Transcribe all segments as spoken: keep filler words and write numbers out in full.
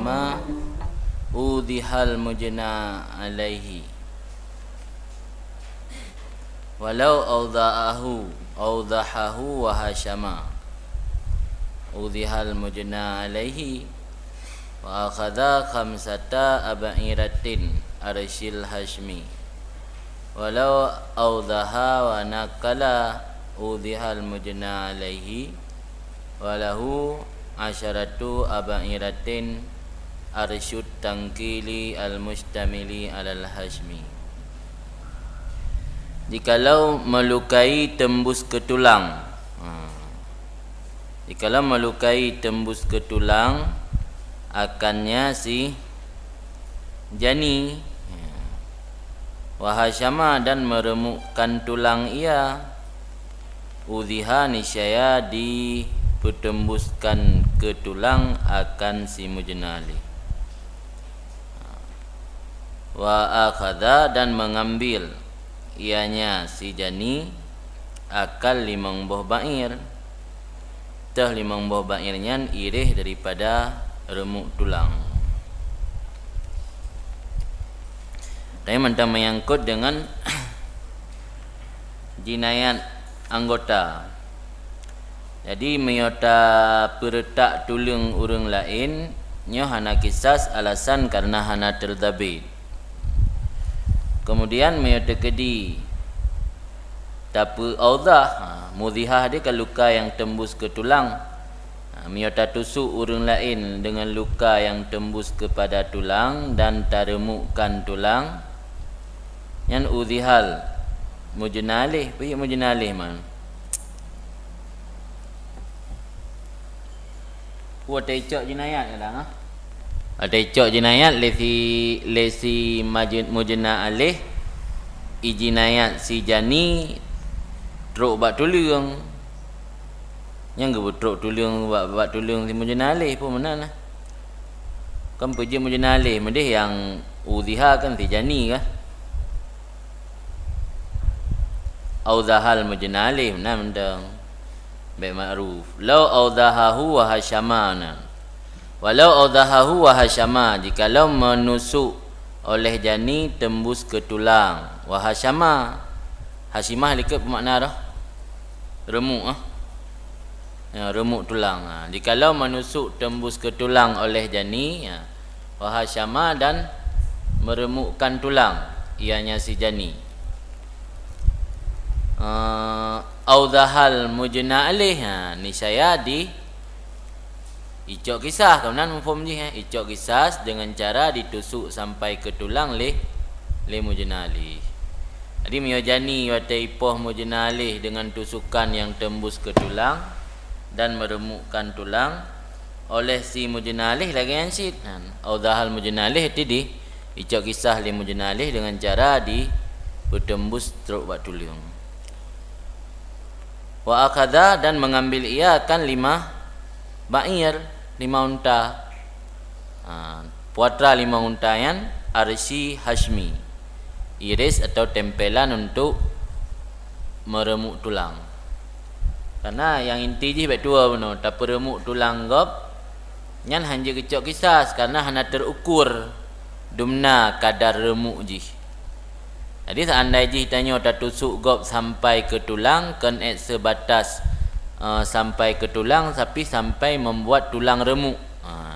ma udhihal mujna alaihi. Walau audha'ahu, audhahahu wa hasyama, udhihal mujna alaihi, wa akhadha khamsata ab'iratin arsyil hasymi. Walau audhaha wa nakala udhihal mujna alaihi, wa lahu asyaratu ab'iratin arsyut tangkili al-mustamili alal hasymi. Jikalau melukai tembus ke tulang, ha. Jikalau melukai tembus ke tulang, akannya si jani, wa hasyama dan meremukkan tulang ia, udhiha niscaya dipeutembuskan ke tulang akan si mujna aleh. Wa akhadha dan mengambil ianya si jani akal limong boh ba'ir. Teuh limong boh ba'ir nyan ireh daripada reumuk tulang. Tapi mantong menyangkut dengan jinayat anggota. Jadi meunyoe tapeureutak tuleueng ureuëng laén, nyoe hana kisas alasan karena hana teudabit. Kemudian meunyoe teukeudi tapeu audhah, ha, mudhihah dia kan luka yang tembus ke tulang. Ha, meunyoe tatusuk ureuëng laén dengan luka yang tembus kepada tulang dan tareumukkan tulang, nyan udhihal mujna aleh. Peue mujna aleh man? Peue teucok jinayat kadang, ah? Ada icok jinayat lé si, lé si maju-, mujna aleh, ijinayat si jani trok bak tuleueng. Nyang geubeutrok tuleueng bak, bak tuleueng si mujna aleh pun meunan nah. Kan peujeuet mujna aleh meudeh nyang udhiha kan si jani kah? Audhahal mujna aleh meunan mantong. Baik ma'ruf. Lau audhahahu wa hasyama na. Walau audhahahu wa hasyama, jikalau meunusuk oleh jani tembus ke tulang. Wa hasyama. Hasyimah likot peumakna roh. Reumuk, ah. Ya, reumuk tulang. Ha, jikalau meunusuk tembus ke tulang oleh jani, ya. Wa hasyama dan meuremukkan tulang, ianya si jani. Eh, audhahal mujna aleh, ha, niscaya di icok kisah, keunan muphom jih, eh. Icok kisah dengan cara ditusuk sampai ke tulang leh, leh mujna aleh. Jadi, meunyoe jani watée ipoh mujna aleh dengan tusukan yang tembus ke tulang dan meremukkan tulang oleh si mujna aleh lagée nyan cit. Nah, audhahal mujna aleh tadi, icok kisah leh mujna aleh dengan cara dipeutembus trok bak tuleueng. Wa akhadha, dan mengambil ia akan lima ba'ir, lima unta. Ha, puatra lima unta nyan arsyi hasymi, iris atau tempelan untuk meuremuk tulang. Karena nyang inti jih bék tuwoe bunoe, tapeuremuk tulang gob nyan hanjeuet geucok kisas, karena hana teurukur dumna kadar reumuk jih. Jadi, seandai jih tanyoe tatusuk gob sampai ke tulang, kon ék seubatas, eh, sampai ke tulang, tapi sampai membuat tulang reumuk. Ha.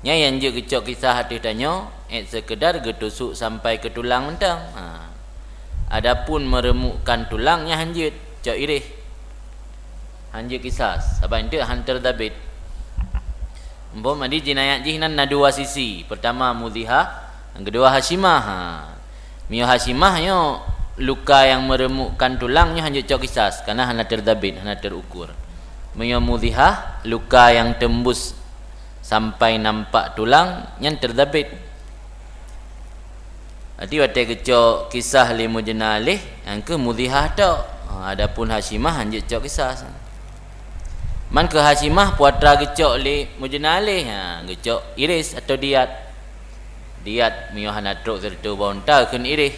Nyan nyang jeuet geucok kisah ateueh tanyoe, ék seukeudar geutusuk sampai ke tulang mantong. Ha. Adapun meuremukkan tulang, nyan hanjeuet, cok ireh. Hanjeuet kisas, sabab eunteuk han teudabit. Muphom, jadi jinayat jih nan na dua sisi. Pertama mudhihah, yang kedua hasyimah. Ha. Meunyoe hasyimah nyoe luka nyang meuremukkan tulang nyoe hanjeuet cok kisas, karena hana teudabit, hana teurukur. Meunyoe mudhihah, luka nyang tembus sampai nampak tulang, nyan teudabit. Jadi watée geucok kisas lé mujna aleh, nyang keuh mudhihah tok. Ha, adapun hasyimah hanjeuet cok kisas. Man keu hasyimah puatra geucok lé mujna aleh, ha, geucok iris atau diat. Diat meunyoe hana trok sireutôh boh unta kheun ireh.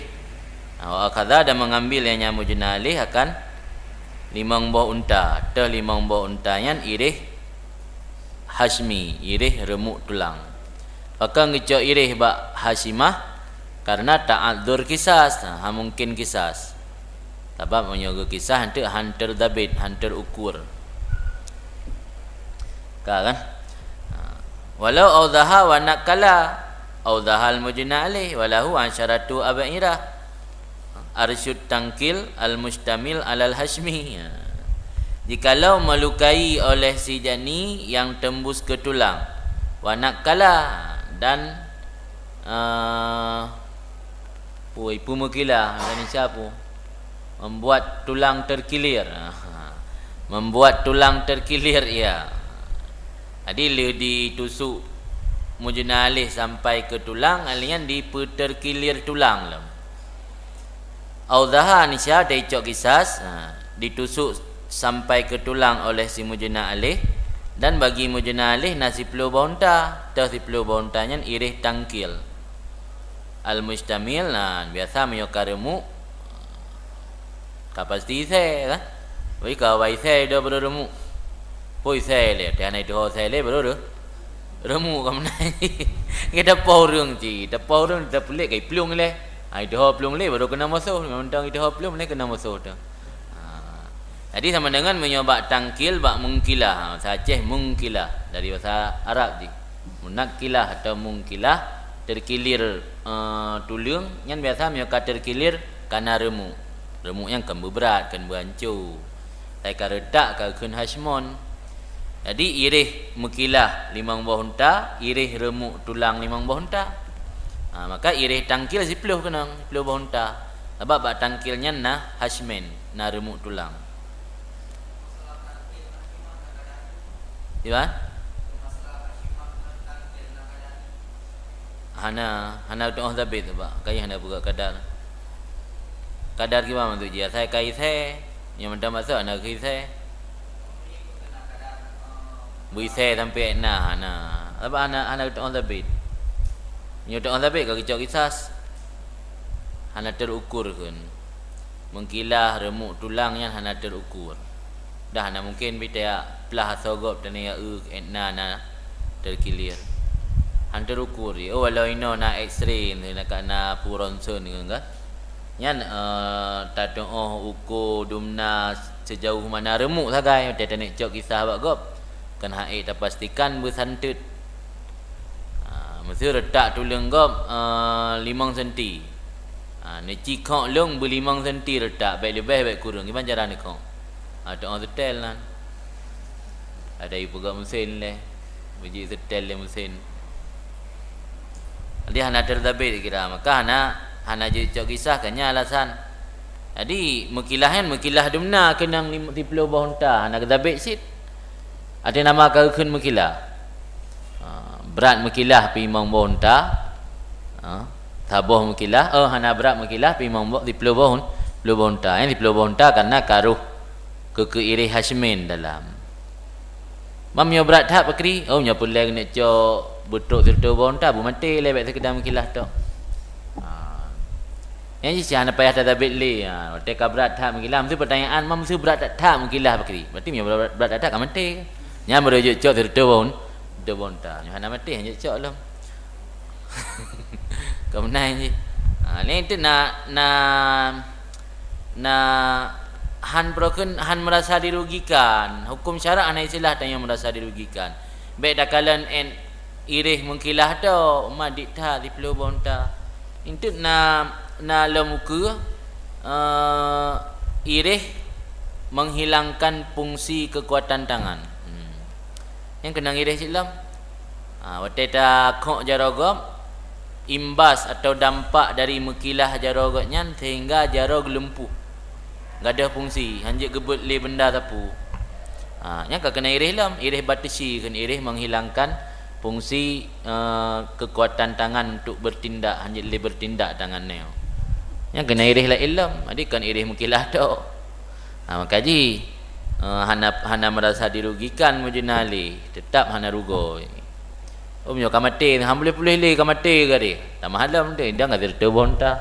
Ha, wa akhadha, dan mengambil ianya mujna aleh akan limong boh unta. Teuh limong boh unta nyan ireh hasymi, ireh reumuk tulang. Pakon geucok ireh bak hasyimah? Karena ta'adzur kisas, ha, hana mungkin kisas. Sabab meunyoe geukisas, eunteuk hana teudabit, hana teurukur. Ka kan? Ha. Walau audhaha wa nakala, audhahal mujna alaih, walahu asyaratu ab'irah. Arsyut tangkil al-mustamil alal hasymi. Jikalau melukai oleh si jani yang tembus ke tulang, wa nakala, dan, eh, ui, peumeukilah, dan siapa? Membuat tulang terkilir. Membuat tulang terkilir ia. Jadi, lheueh ditusuk mujna alaih sampai ke tulang, alih nyan dipeuterkilir tulang lom. Audhaha, nisya teuicok kisas, ha, ditusuk sampai ke tulang oleh si mujna alaih, dan bagi mujna alaih na siploh boh unta, toh siploh boh unta nyan ireh tangkil. Al-mustamil, nah, biasa meunyoe ka reumuk, ka pasti isai, kan? Wai ka wai isai dua baru reumuk. Pui isai lé, teuh hana ituho isai lé, baru re-, reumuk ka meunan. Kita po ureueng cit, tapo ureueng, tapeulet ka iplueng lé. Ha, ituho plueng lé, baru keunong musoh. Mantong ituho plueng lé keunong musoh tu. Ha. Jadi sama dengan meunyoe bak tangkil, bak mungkilah. Ha, bahasa Aceh mungkilah, dari bahasa Arab jih. Munakilah atau mungkilah, terkilir, eh, tuleueng, nyan biasa meunyoe ka terkilir, ka na reumuk. Reumuk nyan kan beubrat, kan beuhanco. Sai ka reutak, ka kheun hasymun. Jadi, ireh mukilah limong boh unta, ireh reumuk tulang limong boh unta. Ha, maka ireh tangkil siploh keunong, siploh boh unta. Sabab bak tangkil nyan na hasymin, na reumuk tulang. Di ba? Hana, hana teu'oh sabit, Pak. Kayèe hana peugah kadar. Kadar kiban maksud jih? Asai ka isai, nyang mantong maksud hana keu isai. Beu isai sampoe na, hana. Sabab hana, hana teu'oh sabit. Nyoe teu'oh sabit ka geucok kisas. Hana teurukur kheun. Meukilah, reumuk tulang nyan hana teurukur. Dah hana mungken bita plah asoe gob teuh na, ya, eu, na, na teukilir. Han teurukur jih. Oh, walau inoe na X-ray, na ka na peue ronsen ngon ka. Nyan, eh, tateu'oh uko dumna sejauh mana reumuk sagai, watèe taneuk cok kisah bak gob. Kan han ék tapastikan beusanteut. Ha, meuseu reutak tuleueng gob, eh, limong senti. Ha, neuci khok lôn beulimong senti reutak, bèk leubeh, bèk kureueng. Kiban cara neukhok? Ha, teu'oh seutèl nan. Ada ipeugah meusén lé. Beujeuet seutèl lé meusén. Jadi hana teusabit kira. Maka hana, hana jeuet cok kisah, kan nyan alasan. Jadi, meukilah nyan, meukilah dumna keunong lim-, siploh boh unta. Hana geusabit cit. Até nama ka geukheun meukilah. Ha, brat meukilah pih limong boh unta. Ha, saboh meukilah, oh, hana brat meukilah pih limong boh, siploh boh un-, siploh boh unta. Nyan siploh boh unta karena ka rôh keu, keu ireh hasymin dalam. Mam nyoe brat that pakri, oh, nyoe peureulèe keuneuk cok beutrok sireutoh boh unta, beumaté lé bèk seukeudar meukilah tok. Ha. Nyan jih hana payah tasabit lé. Ha, watèe ka brat that meukilah, meuseu peutanyaan, "Mam meuseu brat that-that meukilah pakri?" Berarti meunyoe brat, brat that-that ka maté. Nyan baru jeuet cok sireutoh boh un-, sireutoh boh unta. Nyoe hana maté, han jeuet cok lom. Ka meunan jih. Ha, nyan teuk na, na, na han peurokon, han meurasa dirugikan. Hukôm syarak hana istilah tanyoe meurasa dirugikan. Bèk takalon èn ireh meukilah tok, mat dik that siploh boh unta. Enteuk na, na lom ukeue, eh, ireh menghilangkan fungsi kekuatan tangan. Hmm. Nyan keunong ireh cit lom. Ha, watèe takhok jaroe gob, imbas atau dampak dari meukilah jaroe gobnyan sehingga jaroe geulumpuh. Gadôh fungsi, han jeuet geubeuet lé beunda sapeue. Ha, nyan ka keunong ireh lom, ireh batesi kheun, ireh menghilangkan fungsi, eh, kekuatan tangan untuk bertindak, han jeuet lé bertindak tangan nyoe. Nyan keunong ireh laén lom, jadi kon ireh meukilah tok. Ha, maka jih, eh, hana, hana meurasa dirugikan meujeuet na lé, teutap hana rugoe. Oh, meunyoe ka maté, han puléh-puléh lé ka maté ka deh. Tamah lom deh, dang ka sireutoh boh unta.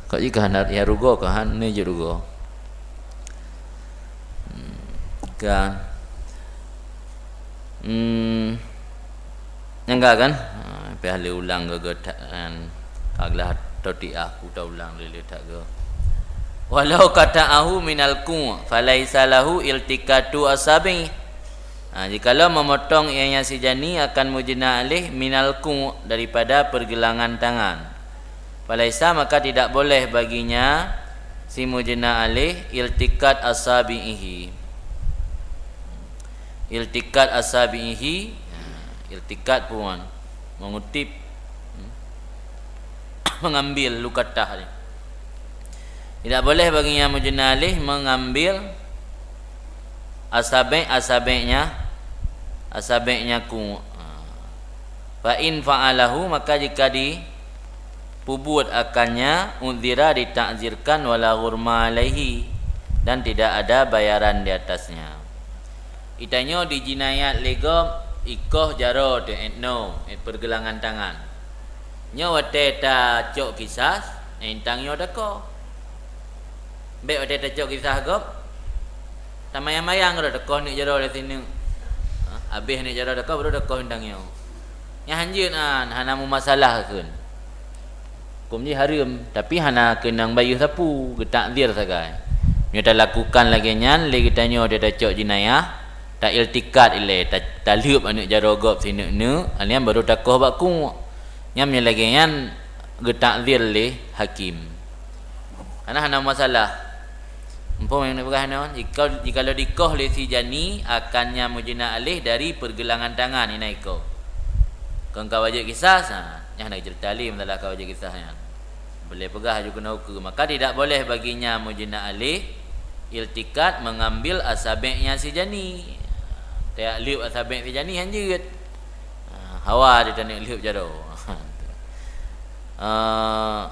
Kok jih ka hana, ya rugoe ka hana jeuet rugoe. Hmm, kan. Hmm. Nyang ka kan? Ha, Payah lé ulang goe-goe that, kan. Ka glah totiah ku ta ulang lé-lé that goe. Walau qata'ahu minal qu', falaisa lahu iltiqatu asabi'. Ha, jikalau memotong ianya si jani akan mujna alaih minal qu', daripada pergelangan tangan. Falaisa, maka tidak boleh baginya si mujna alaih iltiqat asabi'ihi. Iltiqat asabi'ihi, ha, iltiqat pun mengutip, hmm, mengambil luqatah ni. Tidak boleh baginya mujna alaih mengambil asabi', asabi'nya, asabi'nya qu'. Ha. Fa in fa'alahu, maka jika dipubuet akannya, udzira, ditakzirkan, wala ghurma alaihi, dan tidak ada bayaran di atasnya. Itanyoe dijinayat lé gob, ikoh jaroe teuh, 'et noe, 'et pergelangan tangan. Nyoe watée tacok kisas, 'et tanyoe takoh. Bék watée tacok kisas gob, tamayang-mayang keudroe takoh aneuk jaroe lé sineuk. Ha, habéh aneuk jaroe takoh, baru takoh 'et tanyoe. Nyan hanjeuet nyan, hana meumasalah kheun. Huköm jih hareuem, tapi hana keunong bayeue sapeue, geutakzir sagai. Meunyoe talakukan lagée nyan lé geutanyoe, watée tacok jinayah, tailtiqat ilée, ta-, talheueb aneuk jaroe gob sineuk-neuk, nyan baru takoh bak qu'. Nyan meunyoe lagée nyan geutakzir lé hakém. Karena hana masalah. Muphom nyang neupeugah nyoe, jika, jikalau dikoh lé si jani akannya mujna alaih dari pergelangan tangan, inan ikoh. Kon ka wajéb kisas, ha, nyan hana ceurita lé masalah ka wajéb kisas nyan. Boleh peugah aju keunoe ukeue, maka tidak boleh baginya mujna alaih iltiqat mengambil asabi'nya si jani. Tajak lheueb asabi' si jani hanjeuet. Ha, hawa di taneuk lheueb jaroe. Ah,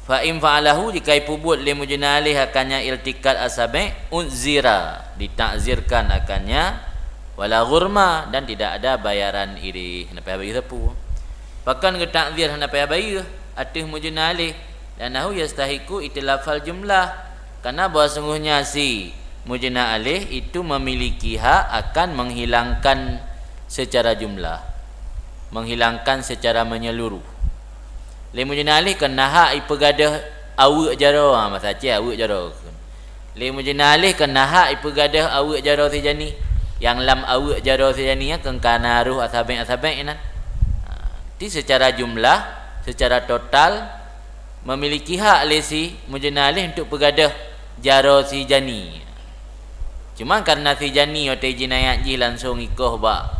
fa in fa'alahu, jika ipubuet lé mujna alaih akannya iltiqat asabi', udzira, ditakzirkan akannya, wala ghurma, dan tidak ada bayaran ireh, hana payah bayeue sapeue. Pakon geutakzir hana payah bayeue ateueh mujna alaih, li'annahu yastahiqqu itlafal jumlah, karena bahwa sungguhnya si mujna alaih itu memiliki hak akan menghilangkan secara jumlah, menghilangkan secara menyeluruh. Lé mujna alaih kon na hak ipeugadôh aweuek jaroe, ha, basa Aceh aweuek jaroe. Lé mujna alaih kon na hak ipeugadôh aweuek jaroe si jani. Nyang lam aweuek jaroe si jani nyan kon ka na roh asabi'-asabi' nyan. Ha, ti secara jumlah, secara total, memiliki hak lé si mujna alaih untuk peugadôh jaroe si jani. Cuma karena si jani watée jinayat jih langsong ikoh bak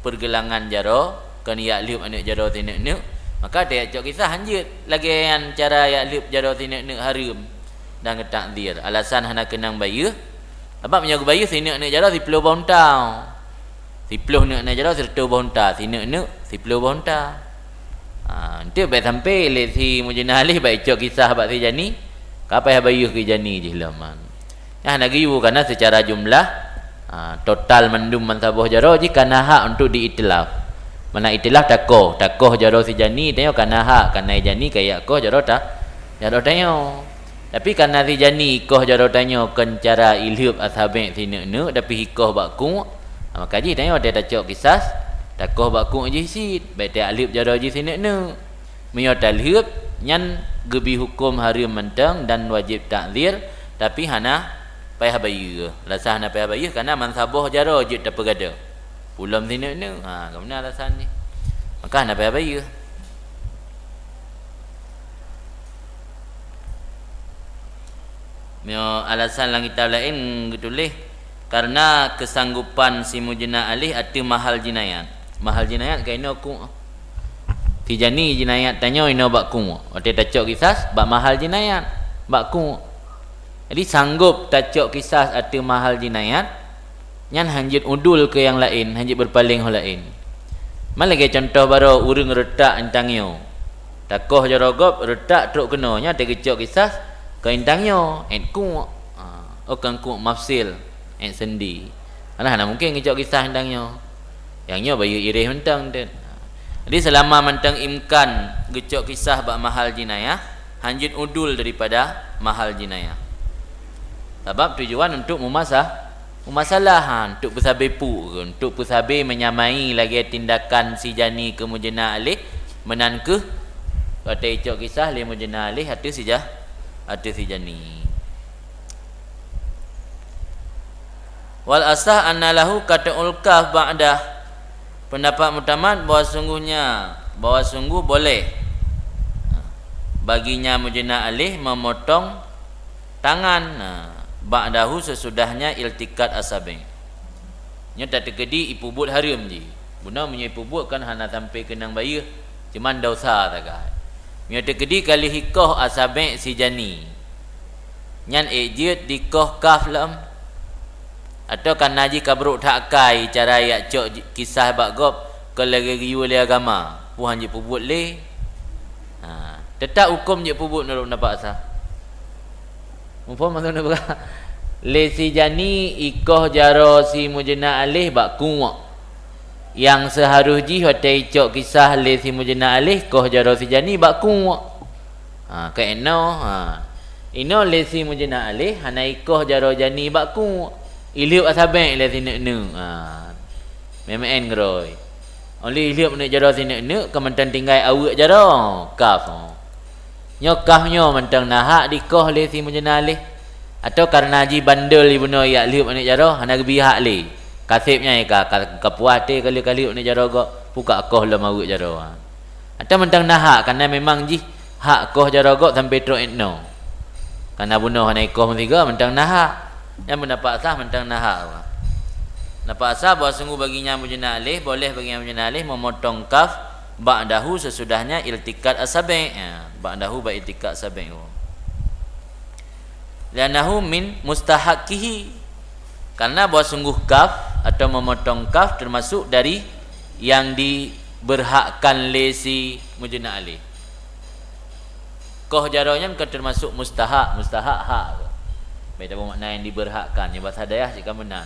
pergelangan jaroe, kon jak lheueb aneuk jaroe sineuk-neuk, maka tajak cok kisah hanjeuet. Lagée nyan cara jak lheueb jaroe sineuk-neuk hareuem dan geutakzir. Alasan hana keunong bayeue, sabab meunyoe geubayeue sineuk-neuk jaroe siploh boh unta. Siploh neuk-neuk jaroe sireutôh boh unta, sineuk-neuk siploh boh unta. Ha, enteuk bék sampai lé si mujna alaih bak icok kisah bak si jani, ka payah bayeue keu jani jih lom. Nyan hana geuyue, karena secara jumlah, ha, total mandum bansaboh jaroe jih ka na hak untuk diitlaf. Mana itlaf takoh, takoh jaroe si jani, tanyoe ka na hak, karena jani ka jak koh jaroe ta-, jaroe tanyoe. Tapi karena si jani ikoh jaroe tanyoe kon cara ilheueb asabi' sineuk-neuk, tapi ikoh bak kuk, maka jih tanyoe watée tacok kisah, takoh bak kuk jih cit, bék tajak lheueb jaroe jih sineuk-neuk. Meunyoe talheueb, nyan geubi huköm hareuem mantong dan wajéb takzir, tapi hana payah bayeue. Alasan hana payah bayeue, karena bansaboh jaroe jeuet tapeugadôh. Peulom sineuk-neuk. Ha, ka meunan alasan jih. Maka hana payah bayeue. Meunyoe alasan lam kitab laén geutuléh, karena keusanggopan si mujna alaih ateueh mahal jinayat. Mahal jinayat ka inoe kuk. Si jani jinayat tanyoe inoe bak kuk. Watée tacok kisah bak mahal jinayat, bak kuk. Jadi, sanggop tacok kisah ateueh mahal jinayat, nyan hanjeuet udul keu nyang laén, hanjeuet beupaleng ho laén. Man lagée cuntoh baroe ureuëng reutak intanyoe. Takoh jaroe gob reutak trok keunoe, nyan tageucok kisah keu intanyoe, 'et kuk. Ha, oh, kon kuk mafsil, 'et sendi. Alah, hana mungken geucok kisah intanyoe. Nyang nyoe bayeue ireh mantong teuh. Jadi, seulama mantong imkan geucok kisah bak mahal jinayah, hanjeuet udul daripada mahal jinayah. Sabab tujuan untuk meumasa-, Masalah, ha, untuk peusabe pu, untuk peusabe menyamai lagée tindakan si Jani keu Mujna alaih, meunan kheueh watée icok kisah lé Mujna alaih ateueh si Ja-, ateueh si Jani. Wal asah anna lahu qat'ul kaf ba'dah. Pendapat mutamat bahwa sungguhnya, bahwa sungguh boleh baginya Mujna alaih memotong tangan, nah, ba'dahu sesudahnya iltiqat asabi'. Nyoe tateukeudi ipeubuet hareuem jih. Bunoe meunyoe ipeubuet kan hana sampai keunong bayeue, cuman dosa sagai. Meunyoe teukeudi ka lheueh ikoh asabi' si Jani, nyan ék jeuet dikoh kaf lom? Atawa kana jih ka brok that akai cara yak cok ji-, kisah bak gob, keu lagée geuyue lé agama, peue han jipeubuet lé? Ha, teutap huköm jipeubuet meunurot pendapat asah. Muphom maksud neupeugah? Lé si Jani ikoh jaroe si Mujna alaih bak kuwok. Nyang seuharôh jih watée icok kisah lé si Mujna alaih koh jaroe si Jani bak kuwok. Ha, keunoe, ha. Inoe lé si Mujna alaih hana ikoh jaroe Jani bak kuwok. Ilheueb asabi' lé si neuk-neuk. Ha. Meu'en-meu'en keudroe. Óh lheueh ilheueb aneuk jaroe si neuk-neuk ka mantong tinggai aweuek jaroe, kaf. Nyoe kaf nyoe mantong na hak dikoh lé si Mujna alaih. Atawa kareuna jih bandel ibunoe yak lheueb aneuk jaroe, hana geubri hak lé. Ka seb nyan ka, ka, ka puas até ka lheueb, ka lheueb aneuk jaroe gob, peue ka koh lom aweuek jaroe. Atawa mantong na hak, kareuna memang jih hak koh jaroe gob sampai trok 'et noe. Kareuna bunoe hana ikoh meusigoe, mantong na hak. Nyan pendapat asah mantong na hak. Pendapat asah bahwa sungguh baginya Mujna alaih, boleh baginya Mujna alaih memotong kaf ba'dahu sesudahnya iltiqat asabi'. Ya, ba'dahu bak iltiqat asabi'. Li'annahu min mustahaqqihi. Karena bahwa sungguh kaf atau memotong kaf termasuk dari yang diberhakkan lé si Mujna alaih. Koh jaroe nyan ka termasuk mustahak, mustahak hak. Beda makna yang diberhakkan, yang bahasa dayah cit ka meunan.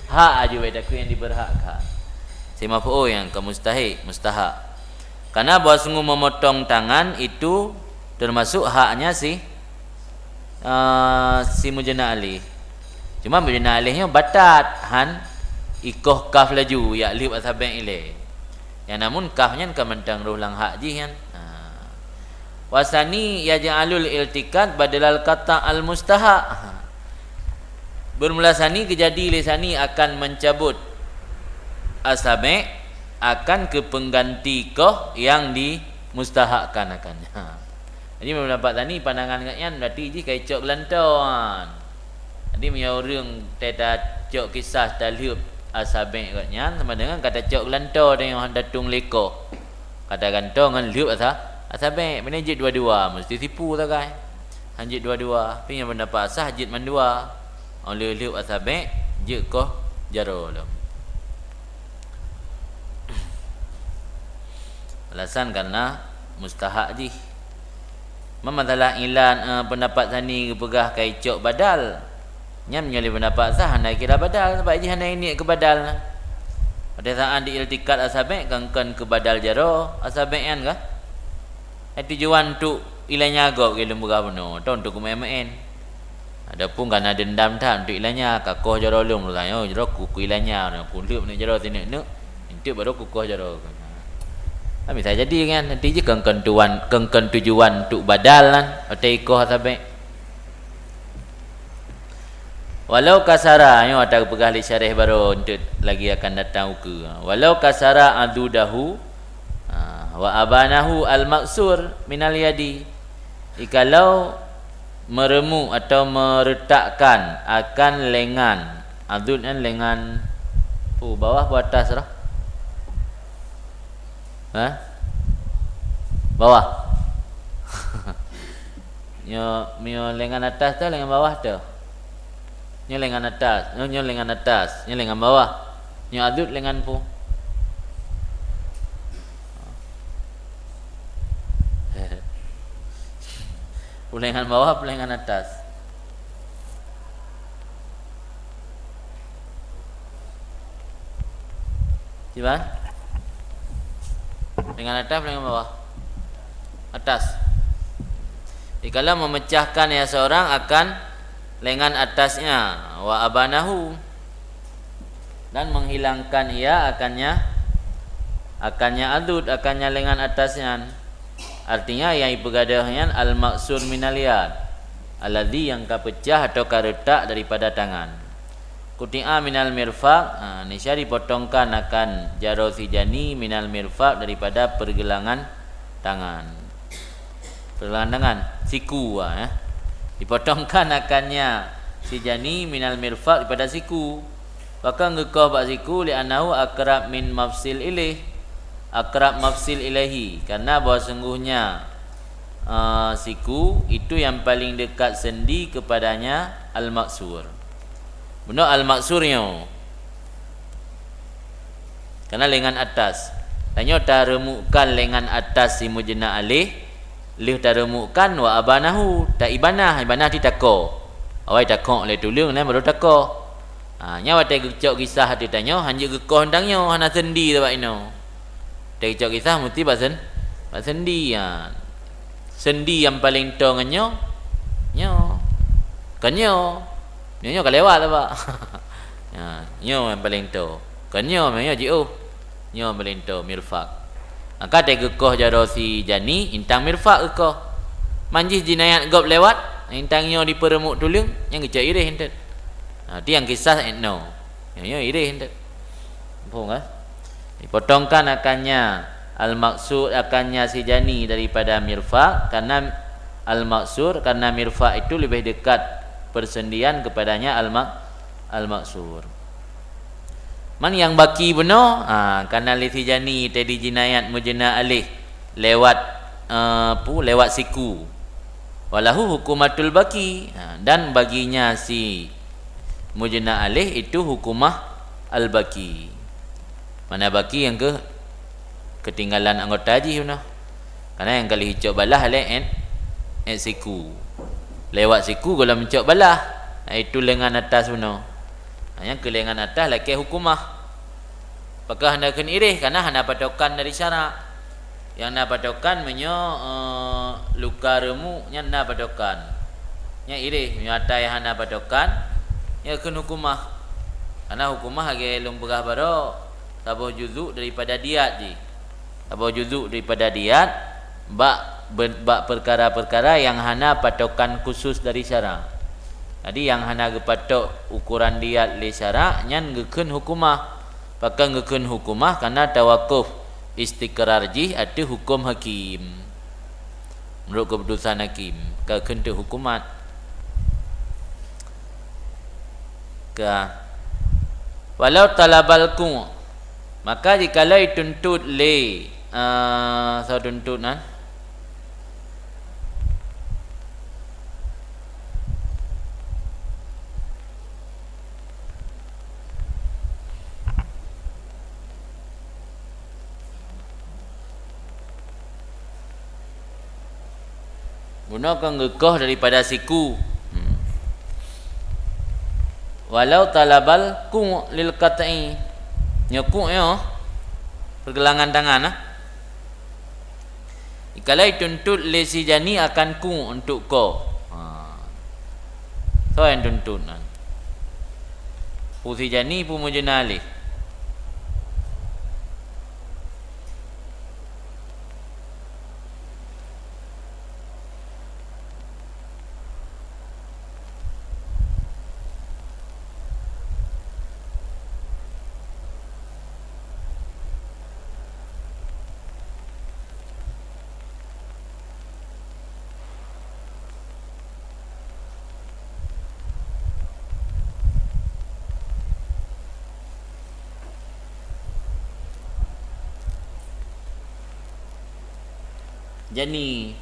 Hak aju beda ku yang diberhakkan. Si maf'ul yang ke mustahik, mustahak. Karena bahwa sungguh memotong tangan itu termasuk haknya si, eh, si Mujna alaih. Cuma Mujna alaih nyoe batat, han ikoh kaf laju, yak lheueb asabi' ilée. Nyang namun kaf nyan ka mantong roh lam hak jih nyan. Ha. Wasani yaj'alul iltiqat badalal qata' al mustahak. Ha. Bermula sani keujadi lé sani akan mencabut asabi' akan keu pengganti koh yang dimustahakkan akan. Ha. Jadi, meunurot pendapat sani, pandangan gobnyan berarti jih ka icok geulantoe nyan. Jadi, meunyoe ureuëng teuka cok kisah talheueb asabi' gobnyan, sama dengan ka tacok geulantoe tanyoe han tatueng lé koh. Ka tagantoe ngon lheueb asa-, asabi', meunan jeuet dua-dua, meusti sipu sagai. Han jeuet dua-dua, tapi nyang pendapat asah jeuet mandua. Óh lheueb lheueb asabi', jeuet koh jaroe lom. Alasan karena mustahak jih. Ma masalah ilan, eh, pendapat sani geupeugah ka icok badal. Nyan meunyoe lé pendapat sah hana kira badal, sabab jih hana niet keu badal na. Pada saat di iltikat asabi' kan kon keu badal jaroe asabi' nyan kah? Eh, tujuan untuk ilanya gob lôn peugah bunoe, atau untuk keumaén-maén. Adapun kana dendam that untuk ilanya, ka koh jaroe lôn, tanyoe jaroe ku, ku ilanya, ku lheueb neuk jaroe sineuk-neuk, enteuk baru ku koh jaroe. Kan bisa jadi kan, nanti jih kon, kon tuan, kon, kon tujuan untuk badal kan, watèe ikoh sabe. Walau kasara, nyoe ata geupeugah lé syarah baroe, enteuk lagi akan datang ukeue. Walau kasara adudahu, ha, wa abanahu al-maksur minal yadi. Jikalau meureumu atau meuretakkan akan lengan, adud nyan lengan, oh, bawah atau atas roh? Ha? Bawah. Nyoe, nyoe lengan atas teuh, lengan bawah teuh. Nyoe lengan atas, nyoe, nyoe lengan atas, nyoe lengan bawah. Nyoe adud lengan peue? Peue lengan bawah, peue lengan atas? Kiban? Lengan atas, lengan bawah? Atas. Jikalau memecahkan ya seorang akan lengan atasnya, wa abanahu, Dan menghilangkan ia akannya, akannya adud, akannya lengan atas nyan. Artinya, nyang ipeugadôh nyan al-maksur minal yad, alladzi, nyang ka peucah atau ka reutak daripada tangan. Quti'a minal mirfaq, ha, niscaya dipotongkan akan jaroe si jani minal mirfaq, daripada pergelangan tangan. Pergelangan tangan, siku, ha, eh. Dipotongkan akannya si jani minal mirfaq, daripada siku. Pakon geukoh bak siku? Li'annahu aqrab min mafsil ilaih, aqrab mafsil ilaihi, karena bahwa sungguhnya, eh, siku itu yang paling dekat sendi kepadanya al-maksur. Bunoe al-maksur nyoe, karena lengan atas. Tanyoe tareumukkan lengan atas si mujna alaih, lheueh tareumukkan wa abanahu, ta ibanah, ibanah ti tako. Awai takok lé tuleueng, nyan baru tako. Ha, nyan watée geucok kisah ateueh tanyoe, hanjeuet geukoh teuntang nyoe, hana sendi sabab inoe. Watée geucok kisah musti bak sen-, bak sendi, ha. Sendi nyang paleng toe ngon nyoe, nyoe. Kon nyoe. Nyoe, nyoe ka lewat sabab. Ha, nyoe nyang paleng toe. Kon nyoe, nyoe jiôh. Nyoe paleng toe, mirfaq. Maka watée geukoh jaroe si jani, intang mirfaq geukoh. Man jih jinayat gob lewat, intang nyoe dipeureumuk tuleueng, nyan geucok iréh entet. Ha, ti nyang kisah inoe. Nyoe, nyoe iréh entet. Muphom, kan? Dipotongkan akannya al-maksur, akannya si jani daripada mirfaq, karena al-maksur, karena mirfaq itu lebih dekat persendian kepadanya al-mak-, al-maksur. Man nyang baki bunoe, ha, karena lé si jani tadi jinayat mujna alaih lewat, eh, pu, lewat siku. Walahu hukumatul baki, ha, dan baginya si mujna alaih itu hukumah al-baki. Mana baki nyang keu-, keutinggalan anggota jih bunoe. Karena nyang ka lheueh icok balah lé 'et, 'et siku. Lewat siku gohlom icok balah, na itu lengan atas bunoe. Ha, nyang keu lengan atas lakée hukumah. Pakon hana kheun iréh, karena hana patokan dari syarak. Nyang na patokan meunyoe, eh, luka reumuk, nyan na patokan. Nyan iréh, meunyoe ata nyang hana patokan, nyan kheun hukumah. Karena hukumah lagée lôn peugah baroe, saboh juzuk daripada diat jih. Saboh juzuk daripada diat bak be-, bak peukara-peukara nyang hana patokan khusus dari syarak. Jadi, nyang hana geupatok ukoran diat lé syarak, nyan geukheun hukumah. Pakon geukheun hukumah? Karena tawakuf istiqrar jih ateueh huköm hakim. Meunurot keuputusan hakim, ka kheun teuk hukumat. Ka. Walau talabal qu', maka jikalau ituntut lé, eh, soe tuntut nan? Bunoe kon geukoh daripada siku. Hmm. Walau talabal qu' lil qat'i. Nyoe qu' nyoe, pergelangan tangan, ah. Jikalau ituntut lé si jani akan qu' untuk koh. Ha. Soe nyang tuntut nan? Peue si jani, peue mujna alaih? Jani.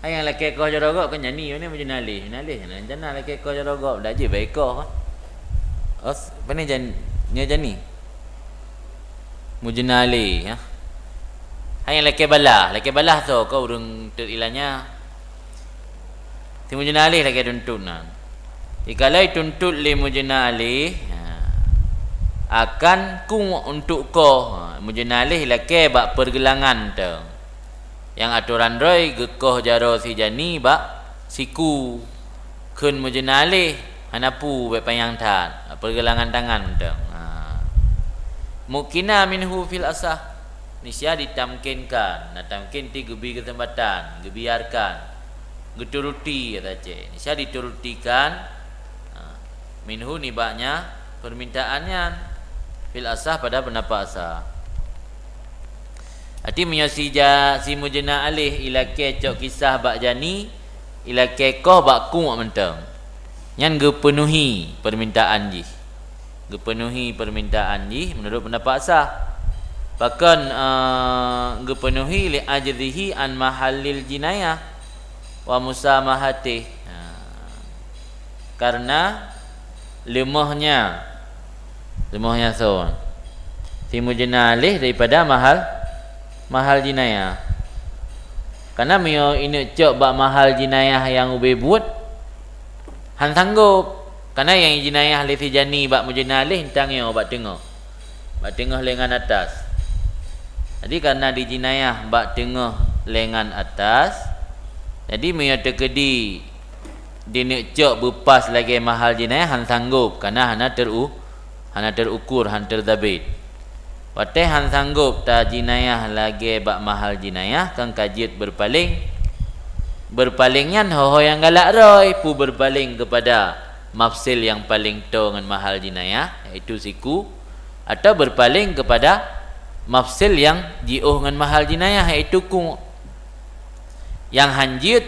Hai nyang lakée koh jaroe gob kan jani, pane mujna alaih. Mujna alaih, nyang jana lakée koh jaroe gob, dak jeuet bak ikoh kan. Os, pane jan-, nyoe jani. Mujna alaih, ya. Hai nyang lakée balah, lakée balah soe, kah ureuëng teuk ilanya. Si mujna alaih lakée tuntut nan. Jikalau ituntut lé mujna alaih, ha, akan qu' untuk koh, ha, mujna alaih lakée bak pergelangan teuh. Nyang atoran droe geukoh jaroe si jani bak siku. Kheun mujna alaih, hana peue, bék panyang that, pergelangan tangan teuh. Ha. Mukina minhu fil asah. Nisya ditamkinkan. Nah, tamkin ti geubi keuseumpatan, geubiarkan, geuturuti, kata cek. Nisya diturutikan, ha, minhu nibaknya permintaan nyan. Fil asah pada pendapat asah. Arti meunyoe si ja-, si mujna alaih ilakée cok kisah bak jani, ilakée koh bak kuek mantong. Nyan geupeunuhi permintaan jih. Geupeunuhi permintaan jih meunurot pendapat sah. Pakon, eh, geupeunuhi li ajzihi an mahallil jinayah wa musamahatih. Ha. Karena leumohnya, leumohnya soe? Si mujna alaih daripada mahal, mahal jinayah. Karena meunyoe ineuk cok bak mahal jinayah nyang ubé buet, han sanggob. Karena nyang jinayah lé si jani bak mujna alaih, tang nyoe bak teungoh. Bak teungoh lengan atas. Jadi, karena dijinayah bak teungoh lengan atas, jadi meunyoe teukeudi dineuk cok beupas lagée mahal jinayah, han sanggob, karena hana teru-, hana terukur, han teuzabit. Watée han sanggob tajinayah lagée bak mahal jinayah, kan ka jeuet beurpaléng. Beurpaléng nyan ho-ho nyang galak rhoi, peue beurpaléng keupada mafsil nyang paléng toe ngon mahal jinayah, yaitu siku, atawa beurpaléng keupada mafsil nyang jiôh ngon mahal jinayah, yaitu kuek. Nyang han jeuet,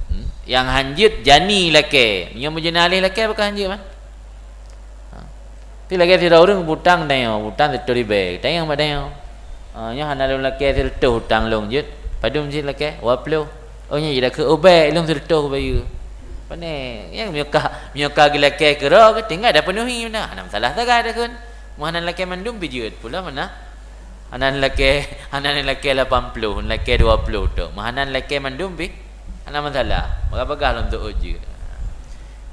hmm, nyang han jeuet jani lakée. Meunyoe mujna alaih lakée, pakon han jeuet, man? Ha. Tapi lagée sidroe ureuëng utang tanyoe, utang sireutôh ribée, tanyoe bak tanyoe. Ha, nyoe hana lôn lakée sireutôh utang lôn jeuet. Padum cit lakée? Dua ploh. Oh, nyoe jidakeuh ubak lôn sireutôh bayeue. Pane, nyang meunyoe ka, meunyoe ka geulakée keudroe, tinggai dah peunuhi meunan. Hana masalah sagai dah kheun. Meuhana lakée mandum pih jeuet pula meunan. Hana lakée, hana lakée lapan ploh, lakée dua ploh tok. Meuhana lakée mandum pih, hana masalah. Bagah-bagah lom teuôt jeuet.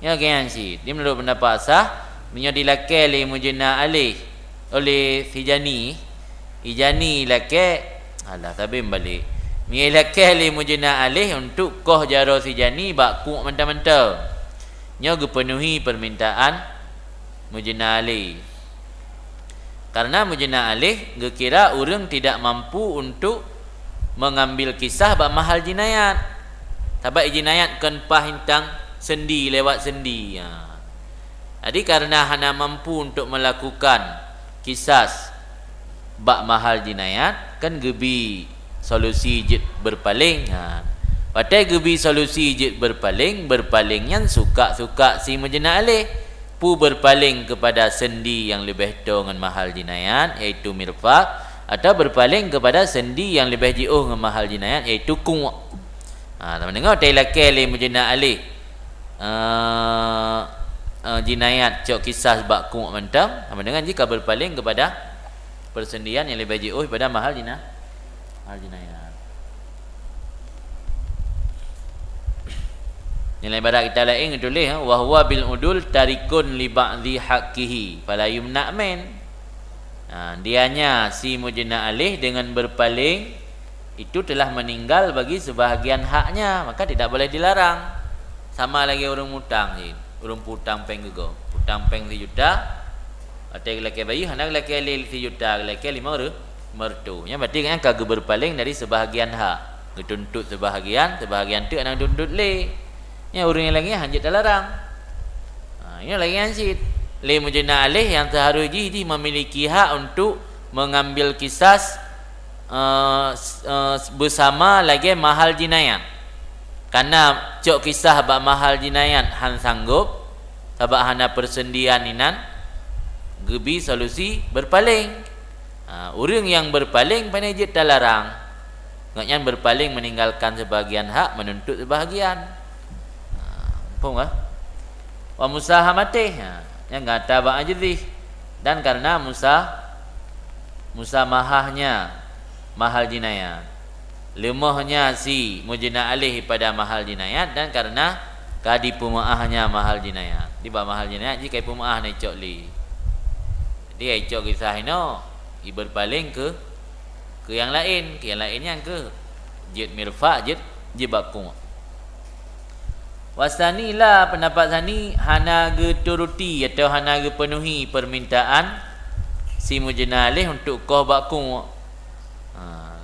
Nyoe geuh nyan cit. Di meunurot pendapat sah, meunyoe dilakée lé mujna alaih, oleh si jani, i jani lakée, alah, sabe meubalek. Meunyoe ilakée lé mujna alaih untuk koh jaroe si jani bak kuek mantong-mantong. Nyoe geupeunuhi permintaan mujna alaih. Karena mujna alaih geukira ureuëng tidak mampu untuk mengambil kisah bak mahal jinayat. Sabab jinayat kon paih tang sendi lewat sendi. Ha. Jadi, karena hana mampu untuk melakukan kisas bak mahal jinayat, kan geubi solusi jeuet beurpaléng. Ha. Watée geubi solusi jeuet beurpaléng, beurpaléng nyan suka-suka si mujna alaih. Peue beurpaléng keupada sendi nyang leubeh toe ngon mahal jinayat, yaitu mirfaq, atawa beurpaléng keupada sendi nyang leubeh jiôh ngon mahal jinayat, yaitu kuek. Ha, sama deungoe watée ilakée lé mujna alaih, eh, eh, jinayat cok kisas bak kuek mantong, sama deungoe jih ka beurpaléng keupada persendian nyang leubeh jiôh pada mahal jina-, mahal jinayat. Nilai ibarat kitab laén geutuléh, "Wa huwa bil udul tarikun li ba'dhi haqqihi, fala yumna min." Ha, dianya si mujna alaih dengan beurpaléng itu telah meninggal bagi sebahagian haknya, maka tidak boleh dilarang. Sama lagée ureuëng mutang cit, ureuëng peutang péng geuh, peutang péng sijuta, watée geulakée bayeue hana geulakée lé sijuta, geulakée limong reu-, limong reutôh. Nyan berarti nyan ka geubeurpaléng dari sebahagian hak, geutuntut sebahagian, sebahagian teuk hana geutuntut lé. Nyan ureuëng nyang lagée nyan han jeuet talarang. Ha, nyoe lagée nyan cit. Lé mujna alaih nyang seuharus jih, jih memiliki hak untuk mengambil kisas, eh, s-, eh, beusama lagée mahal jinayat. Karena cok kisah bak mahal jinayat han sanggob, sabab hana persendian inan, geubi solusi beurpaléng. Ha, ureuëng nyang beurpaléng pane jeuet talarang. Gobnyan beurpaléng meninggalkan sebahagian hak, menuntut sebahagian. Ha, muphom kah? Wa musahamatih, ha, nyang gata bak ajzih. Dan karena musa-, musamahahnya mahal jinayat. Leumohnya si mujna alaih pada mahal jinayat dan karena ka dipeumeuáhnya mahal jinayat. Di bak mahal jinayat jih ka ipeumeuáh na icok lé. Jadi icok kisah inoe, ibeurpaléng keu, keu nyang laén, keu nyang laén nyan keuh jeuet mirfaq, jeuet, jeuet bak kuek. Wasani la, pendapat sani hana geuturuti atau hana geupeunuhi permintaan si mujna alaih untuk koh bak kuek. Ha.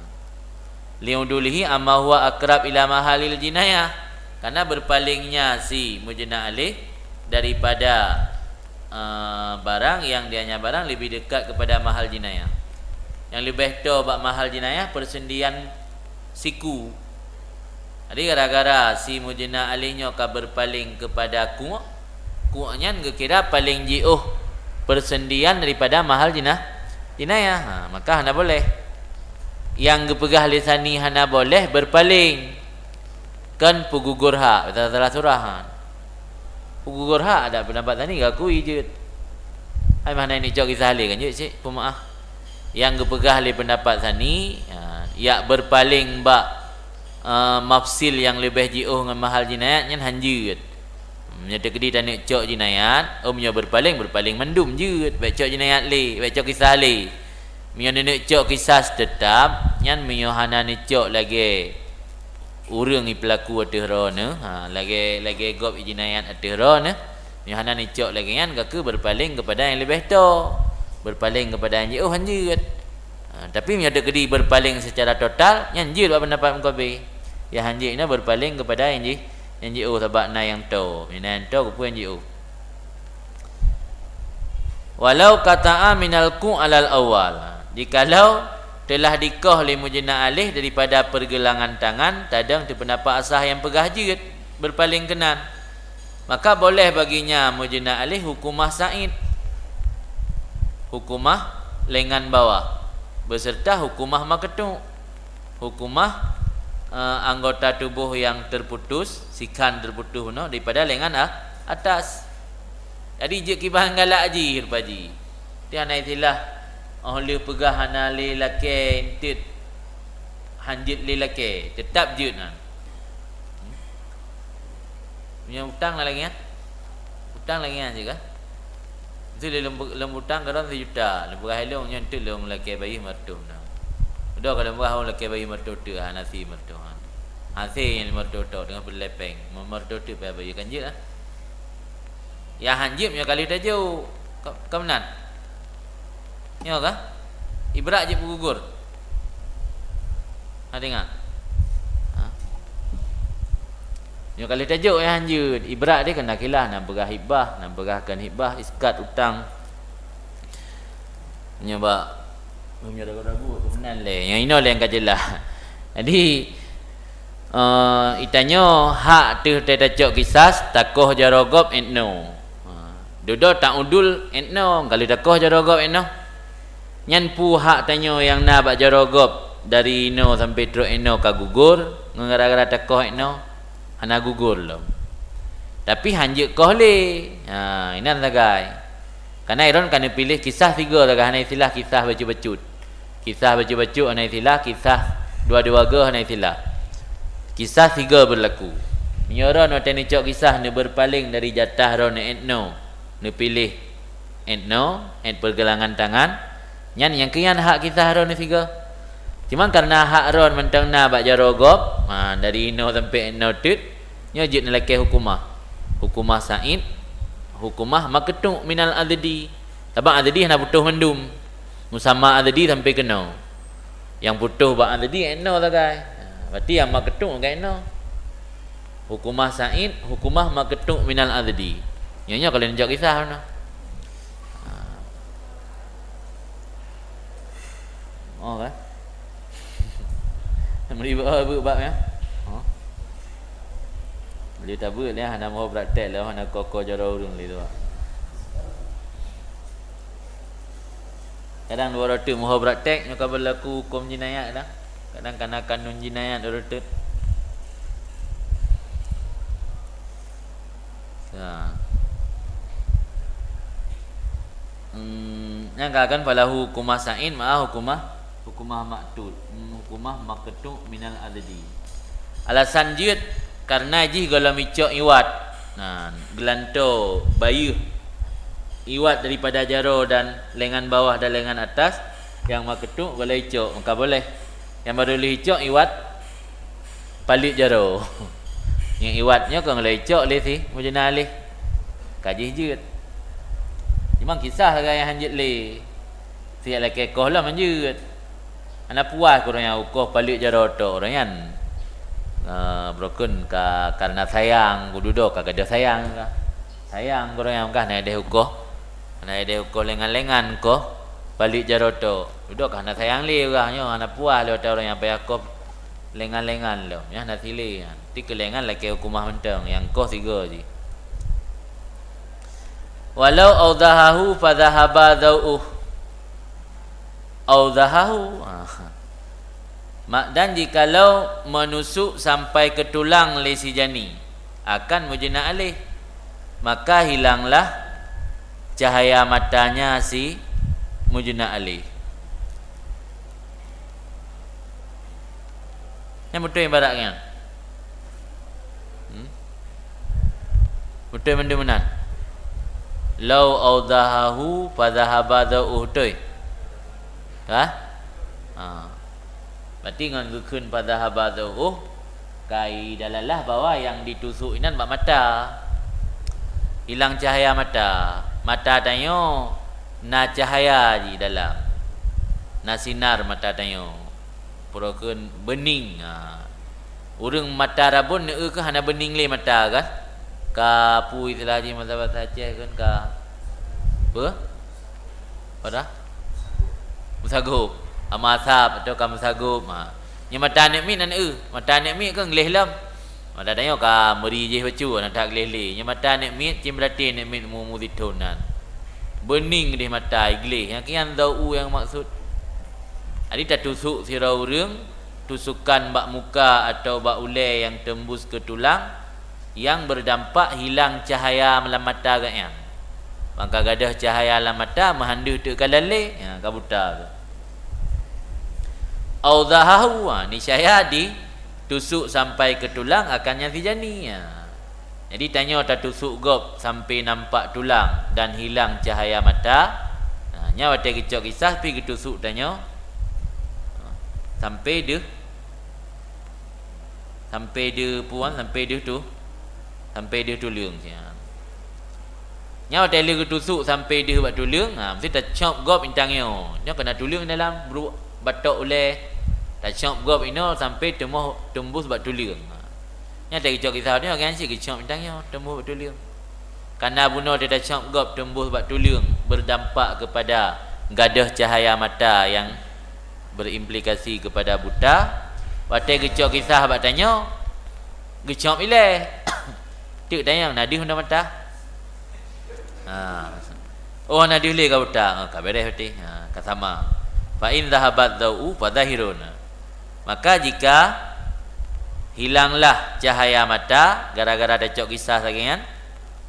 Liudulihi amma huwa akrab ila mahalil jinayah. Karena berpalingnya si mujna alaih daripada, eh, barang yang dianya barang lebih dekat kepada mahal jinayah. Yang lebih to bak mahal jinayah persendian siku. Jadi gara-gara si mujna alaih nyoe ka berpaling kepada kuek, kuek nyan geukira paling jiôh persendian daripada mahal jinah-, jinayah. Ha, maka hana boleh. Nyang geupeugah lé sani hana boleh berpaling. Kan peugugor hak, salah surah. Peugugor hak ada pendapat sani gakui jeuet. Ai mana ni cok kisah lé kan jeuet cik, pemaaf. Nyang geupeugah lé pendapat sani, ha, yak berpaling bak, eh, mafsil nyang leubeh jiôh ngon mahal jinayat nyan han jeuet. Meunyoe teukeudi taneuk cok jinayat, oh meunyoe berpaling, berpaling mandum jeuet, bèk cok jinayat lé, bèk cok kisah lé. Meunyoe neuneuk cok kisah teutap, nyan meunyoe hana neucok lagèe ureueng ipeulaku ateueh droeneuh, ha, lagèe, lagèe gob ijinayat ateueh droeneuh, meunyoe hana neucok lagèe nyan, gaki berpaling kepada nyang leubeh to, berpaling kepada nyang jiôh han jeuet. Ha, tapi meunyoe teukeudi berpaling secara total, nyan jeuet bak pendapat meukabe. Nyang han jeuet nyan berpaling kepada nyang ji-, nyang jiôh sabab na nyang to. Meunyoe na nyang to, keupeue nyang jiôh? Walau qata'a minal kuek alal awwal. Jikalau teulah dikoh lé mujna alaih daripada pergelangan tangan, tadong teupeundapat asah nyang peugah jeuet berpaling keunan, maka boleh baginya mujna alaih hukumah sa'id, hukumah lengan bawah, beserta hukumah makeutuk, hukumah, eh, anggota tuboh nyang teuputus, sikhan teuputus nyoe daripada lengan a-, atas. Jadi jeuet kiban galak jih rupa jih. Ti hana istilah, oh lheueh peugah hana lé lakèe enteuk, han jeuet lé lakèe, teutap jeuet nyan. Meunyoe utang na lagèe nyan? Utang lagèe nyan cit kah? Itu lé lôn, lôn utang keu droen sijuta, lôn peugah ilôn nyoe enteuk lôn lakèe bayeue meuratoh na. Udah ka lôn peugah lôn lakèe bayeue meuratoh teuk, hana sie meuratoh. Hase nyang meuratoh tok teungoh peureulèe pèng, meuratoh teuk payah bayeue kan jeuet ah. Nyang han jeuet nyoe ka lheueh tajok. Ka, ka meunan. Nyoe kah? Ibrat jeuet peugugor. Ha, teuingat. Ha. Nyoe ka lheueh tajok nyang han jeuet. Ibrat deh keunan kilah, na peugah hibah, na peugah kon hibah, iskat utang. Nyoe bak, meunyoe ragu-ragu, tu meunan lé. Nyang inoe lé nyang ka jeulaih. Jadi, eh, itanyoe hak teuh tacok kisas, takoh jaroe gob 'et noe. Ha, dudoe ta'udul 'et noe, ka lheueh takoh jaroe gob 'et noe. Nyan peue hak tanyoe nyang na bak jaroe gob dari inoe sampoe trok 'et noe ka gugor, ngon gara-gara takoh 'et noe, hana gugor lom. Tapi han jeuet koh lé. Ha, inan sagai. Kareuna droen ka neupiléh kisah sigoe sagai, hana istilah kisah bacut-bacut. Kisah bacut-bacut hana istilah, kisah dua-dua goe hana istilah. Kisah sigoe beurlaku. Meunyoe droen watèe neucok kisah neubeurpaléng dari jatah droen 'et noe, neupiléh 'et noe, 'et peurgeulangan tangan, nyan nyang keu nyan hak kisah droen sigoe. Cuma kareuna hak droen mantong na bak jaroe gob, ha, dari inoe sampoe 'et noe teuk, nyoe jeuet neulakèe hukumah. Hukumah sa'id, hukumah maqtu' minal adadi. Sabab adadi hana putôh mandum. Musamma adadi sampoe keunoe. Nyang putôh bak adadi 'et noe sagai. Ha, berarti nyang maqtu' ka 'et noe. Hukumah sa'id, hukumah maqtu' minal adadi. Nyoe nyoe ka lheueh neujok kisah nyoe. Ha. Oh kan? Meuli bak bak bak ya. Ha. Meuli tabeuet ya, hana meuho praktek lé, hana koh-koh jaroe ureueng lé tu. Kadang dua ratus meuho praktek nyoe ka beurlaku huköm jinayat kadang. Kadang kana kanun jinayat dua ratus. Ya. Hmm, nyang ka kan falahu hukumah sa'id ma'a hukumah, hukumah maqtu', hmm, hukumah maqtu' minal adadi. Alasan jeuet karena jih gohlom icok iwat. Nah, geulantoe bayeue iwat daripada jaroe dan lengan bawah dan lengan atas nyang maqtu' gohlom icok, maka boleh. Nyang baru lheueh icok iwat paleuet jaroe. Nyang iwat nyoe kon gohlom icok lé si mujna alaih. Ka jih jeuet. Cuma kisah sagai nyang han jeuet lé. Siat lakée koh lom hanjeuet. Hana puas keu ureuëng nyang ukoh paleuet jaroe tok ureuëng nyan. Eh, beurukon ka, kareuna sayang, kududoe ka gadôh sayang ka. Sayang keu ureuëng nyang ka hana ideh ukoh. Hana ideh ukoh lengan-lengan koh paleuet jaroe tok. Dudoe ka hana sayang lé ureuëng nyoe, hana puas lé watée ureuëng nyang payah koh lengan-lengan lom. Nyan hana silé nyan. Ti keu lengan lakée hukumah mantong, nyang koh sigoe jih. Walau audhahahu fadhahaba dhau'uh. Audhahahu. Ah. Mak, dan jikalau meunusuk sampai keu tulang lé si Jani, akan mujna alaih, maka hilanglah cahaya matanya si mujna alaih. Nyan beutôi ibarat nyan. Hmm? Beutôi mandum meunan. Lau audhahahu fadhahaba dhau'uh, beutôi? Hah? Ha. Berarti ngon geukheun fadhahaba dhau'uh, ka idalalah bahwa nyang ditusuk inan bak mata. Hilang cahaya mata. Mata tanyoe na cahaya jih dalam. Na sinar mata tanyoe. Pura kheun bening. Ha. Ureuëng mata rabon neu-eu keuh hana bening lé mata kan? Ka peue istilah jih masa bahasa Aceh kan ka, peue? Pada? Meusagop. Ama asap atau ka meusagop. Ha. Nyoe mata aneuk miet na neu-eu. Mata aneuk miet kan gleh lom. Mata tanyoe ka meuri jih bacut, hana that gleh lé. Nyoe mata aneuk miet, cit meuratéb aneuk miet umu-umu sithon nan. Bening deh mata, gleh. Nyang kian dhau'u nyang maksud. Jadi tatusuk sidroe ureuëng, tusukan bak muka atau bak ulée nyang teumbus keu tulang, nyang beurdampak hilang cahaya lam mata gobnyan. Maka gadôh cahaya lam mata, meuhan deuh teuk ka lalé, ha, ka buta. Audhahahu, ha, niscaya ditusuk sampai keu tulang akan nyan si Jani, ha. Jadi tanyoe tatusuk gob sampai nampak tulang dan hilang cahaya mata. Ha, nyan watée geucok kisah pih geutusuk tanyoe, ha, sampai deuh, sampai deuh puan, sampai deuh tu, sampai deuh tuleueng. Ha. Nyan watée lheueh geutusuk sampai deuh bak tuleueng, ha, meusti tacop gob intang nyoe. Nyoe keunan tuleueng dalam bru-, batok ulée, tacop gob inoe sampai teumoh teumbus bak tuleueng. Ha. Nyan teucok kisah nyoe, kan cit geucok bintang nyoe, teumbus bak tuleueng. Kareuna bunoe teucok gob teumbus bak tuleueng, berdampak kepada gadôh cahaya mata yang berimplikasi kepada buta. Watée geucok kisah bak tanyoe, geucok ilée. Teuk tanyong, na deuh na mata? Ha. Oh, na deuh lé ka buta. Ha, ka beres berarti. Ha, ka sama. Fa in dhahabat dhau'u fa dhahirun. Maka jika hilanglah cahaya mata gara-gara tacok kisah lagée nyan,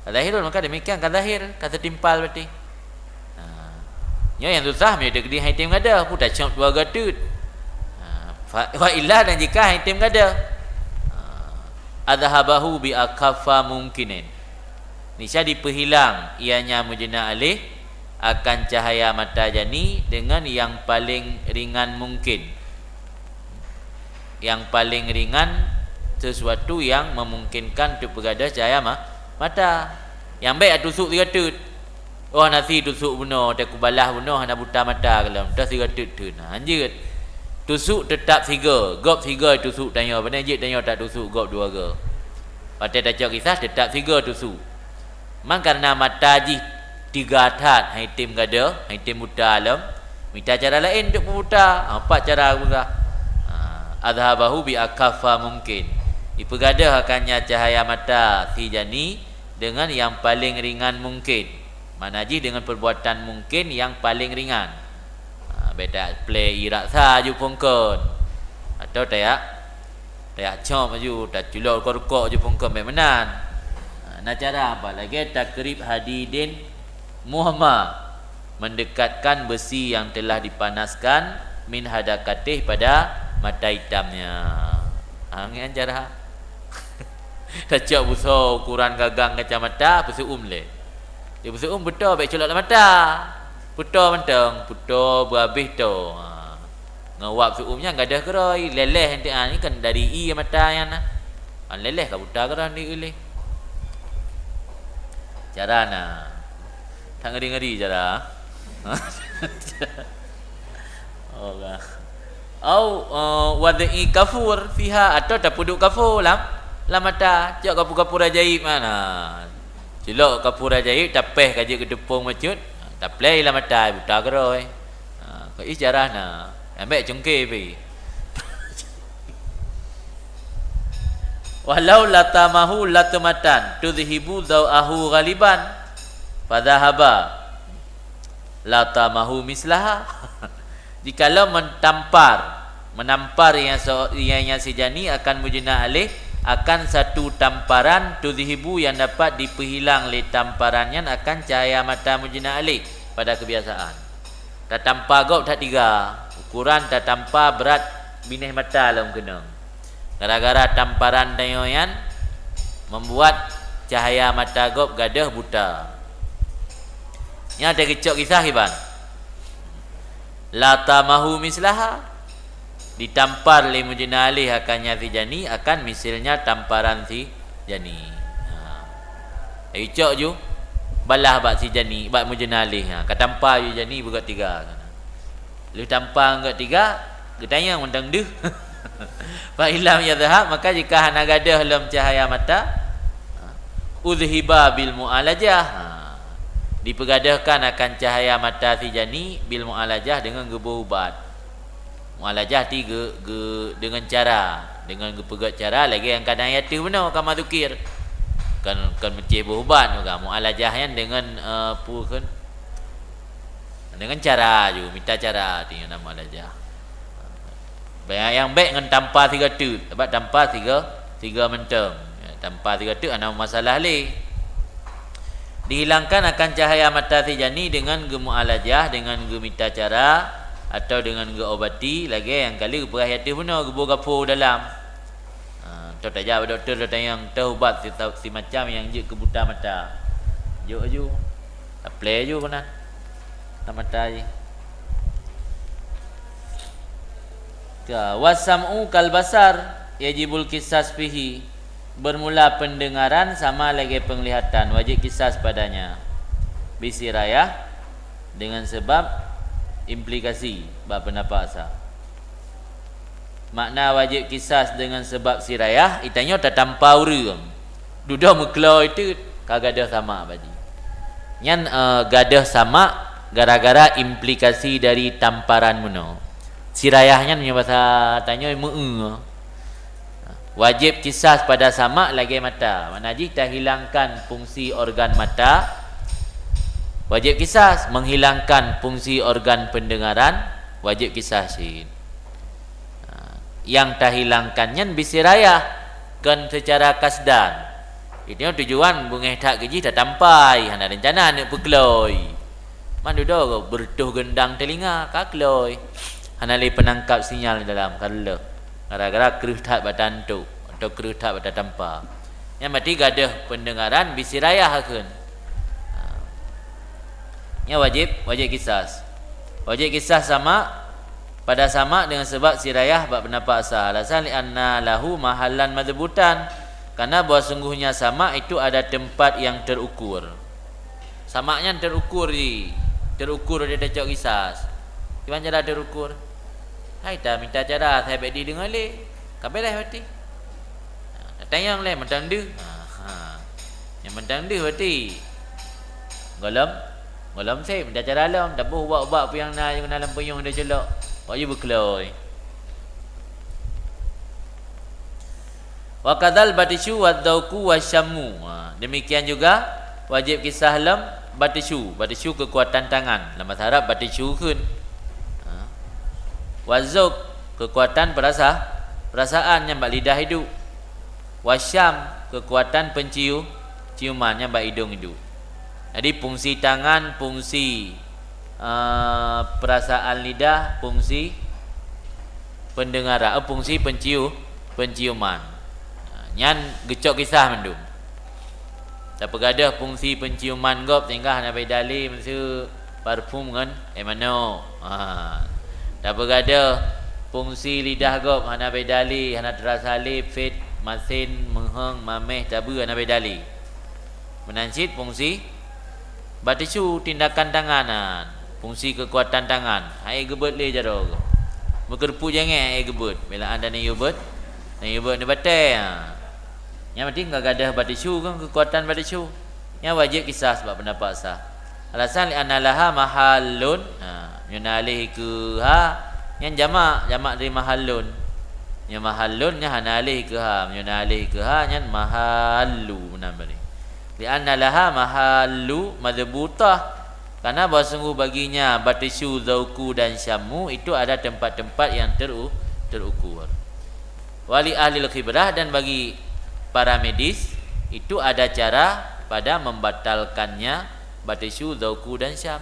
fa dhahirun, maka demikian ka zahir, ka teutimpa berarti. Ha. Nyoe nyang susah meunyoe teukeudi han item gadôh, peue tacok dua goe teut. Ha, fa, wa illa dan jika han item gadôh. Ha. Adhabahu bi akhaffa mumkinin. Niscaya dipeuhilang ianya mujna alaih akan cahaya mata Jani dengan yang paling ringan mungkin. Yang paling ringan, sesuatu yang memungkinkan untuk peugadôh cahaya ma-, mata. Nyang bék tusuk sigoe teut. Oh, hana si tusuk bunoe, teukubalah bunoe, hana buta mata keulom, teuh sigoe teut-teut. Nah, hanjeuet. Tusuk teutap sigoe, gob sigoe tusuk tanyoe, pane jeuet tanyoe tatusuk gob dua goe. Watée tacok kisah, teutap sigoe tusuk. Man kareuna mata jih teuga that, han item gadôh, han item buta lom, mita cara laén untuk peubuta. Ha, pat cara geupeugah? Ha, adhabahu bi akhaffa mumkin. Ipeugadôh akan nyan cahaya mata si Jani dengan yang paling ringan mungkin. Makna jih dengan perbuatan mungkin yang paling ringan. Ha, bék taplé ie raksa ju phon kon. Atau tayak Tayak cop laju, taculok rukok-rukok ju phon kon, bék meunan. Ha, na cara apa? Lagée takrib hadidin muhamma, mendekatkan besi yang telah dipanaskan, min hadaqatih, pada mata hitamnya. Ha, ngian cara. Tacok busoe ukuran gagang kacamata, peuseu'um lé. Di peuseu'um beutôi, bék culok lam mata. Beutôi mantong, beutôi beuhabéh to. Ha. Ngon wab seu'um nyan gadôh keurôi, léleh ente, ah, ni kan dari ie mata nyan na. Kan léleh ka buta keurôi di uleh. Cara na. Tak ngeri-ngeri cara. Oh, ka. Au, eh, wad'i kafur fiha, atau tapeuduek kafur lam, lam mata. Cok kapur-kapur ajaib mana. Cilok kapur ajaib, tapéh ka jeuet keu teupông bacut, taplei lam mata, buta keudroe. Ha, keu ijarah na. Ambek cungke pi. Walau latamahu latmatan tudhibu dau'ahu ghaliban, fadhahaba latamahu mislaha. Jikalau mentampar, menampar yang se-, yang, yang si jani akan mujna alaih, akan satu tamparan, tudhibu, yang dapat dipeuhilang lé tamparan nyan akan cahaya mata mujna alaih pada kebiasaan. Tatampa gob that tiga, ukuran tatampa brat binéh mata lom keunong. Gara-gara tamparan tanyoe nyan, membuat cahaya mata gob gadôh buta. Nyan teukeujok kisah iban. Latamahu mislaha, ditampar lé mujna alaih akan nyan si jani, akan misilnya tamparan si jani. Ha. Icok ju, balah bak si jani, bak mujna alaih. Ha, ka tampa ju jani beugöt tiga. Lheueh tampa beugöt tiga, geutanyong mantong deuh. Fa illam yadhhab, maka jika hana gadôh lom cahaya mata, udhiba bil mu'alajah. Ha. Dipeugadôhkan akan cahaya mata si jani bil mu'alajah deungon geubôh ubat. Mu'alajah ti geu-, geu-, deungon cara, deungon geupeugöt cara lagèe nyang kadang yateuh bunoe kama dzukir. Kon, kon meucéh bôh ubat juga. Mu'alajah nyan deungon, eh, peue kheun? Deungon cara ju, mita cara ti nyang na mu'alajah. Nyang bèk ngon tampa sigoe teuk, sabab tampa sigoe, sigoe mantong. Ya, tampa sigoe teuk hana masalah lé. Dihilangkan akan cahaya mata si jani deungon geumu'alajah, deungon geumita cara, atau deungon geuobati, lagèe nyang ka lheueh geupeugah ateueh bunoe, geubôh gapo dalam. Ha, toh tajak bak dokto, toh tanyong, toh ubat si-, simacam nyang jeuet keu buta mata. Jok ju. Taplé ju keunan. Lam mata jih. Ka, wasam'u kal basar, yajibul qisas fihi. Bermula pendengaran sama lagèe penglihatan, wajib qisas padanya. Bisirayah, dengan sebab implikasi bak pendapat asa. Makna wajib qisas dengan sebab sirayah, itanyoe tatampa ureueng. Dudoe meuklo itu ka gadôh samak bak jih. Nyan, eh, gadôh samak gara-gara implikasi dari tamparan bunoe. Sirayah nyan meunyoe basa tanyoe meu-eu. Wajib qisas pada samak lagèe mata. Makna jih tahilangkan fungsi organ mata, wajib qisas. Menghilangkan fungsi organ pendengaran, wajib qisas cit. Ha, nyang tahilangkan nyan bisirayah, kon secara kasdan. Itu tujuan beungèh that keu jih tatampa, hana rencana neuk peuklo. Man dudoe beureutoh geundang teulinga, ka klo. Hana lé peunangkap sinyal di dalam, ka lheueh. Gara-gara kreueh that bak tantu, atau kreueh that bak tatampa. Nyan berarti gadôh pendengaran bisirayah kheun. Ha. Nyan wajib, wajib qisas. Wajib qisas samak, pada samak dengan sebab sirayah bak pendapat asa. Alasan, li'anna lahu mahallan madhbutan. Karena bahwa sungguhnya samak itu ada tempat yang terukur. Samak nyan terukur jih. Terukur di tacok qisas. Kiban cara terukur? Hai tamita cara, asai bèk jideungoe lé. Ka beres berarti. Ha, tatanyong lé mantong deuh. Ha, ha. Nyang mantong deuh berarti. Gohlom, gohlom sép, mita cara lom, taboh ubat-ubat peue nyang na, nyang na lam panyueng taculok. Wak ju beuklo. Wa kadzal batisyu wa dzauqu wa syammu. Ha, demikian juga wajib qisas lom batisyu. Batisyu keukuatan tangan. Lam basa Arab batisyu kheun. Ha. Wa dzauq keukuatan perasa-, perasaan nyang bak lidah idup. Wa syam keukuatan penciu-, ciuman nyang bak idong idup. Jadi fungsi tangan, fungsi, eh, perasaan lidah, fungsi pendengaran, eh, fungsi penciu-, penciuman. Ha, nyan geucok qisas mandum. Tapeugadôh fungsi penciuman gob sehingga hana beda lé miseue parfum ngon air manok. Ha. Tapeugadôh fungsi lidah gob hana beda lé, hana teurasa lé phet, masen, meuhong, maméh, tabeue hana beda lé. Meunan cit fungsi batisyu tindakan tangan, ha, fungsi keukuatan tangan, han ék geubeuet lé jaroe gob. Meukeureupuek jangét, eh, geubeuet. Bila ada neuyue beuet, neuyue beuet neubatée, ha. Nyan berarti ka gadôh bateusyu kan, keukuatan bateusyu. Nyan wajéb kisas bak peundapat sah. Alasan, li'anna laha mahallun. Ha, meunyoe na aléh keu ha, nyan jamak, jamak dari mahallun. Nyoe mahallun nyan hana aléh keu ha, meunyoe na aléh keu ha nyan mahallu meunan bari. Li'anna laha mahallu madbutah. Karena bahwa sungguh baginya bateusyu, zauku dan syammu itu ada tempat-tempat yang teru-, terukur. Wali ahlil khibrah, dan bagi para medis itu ada cara pada membatalkannya bateusyu, zauku dan syam.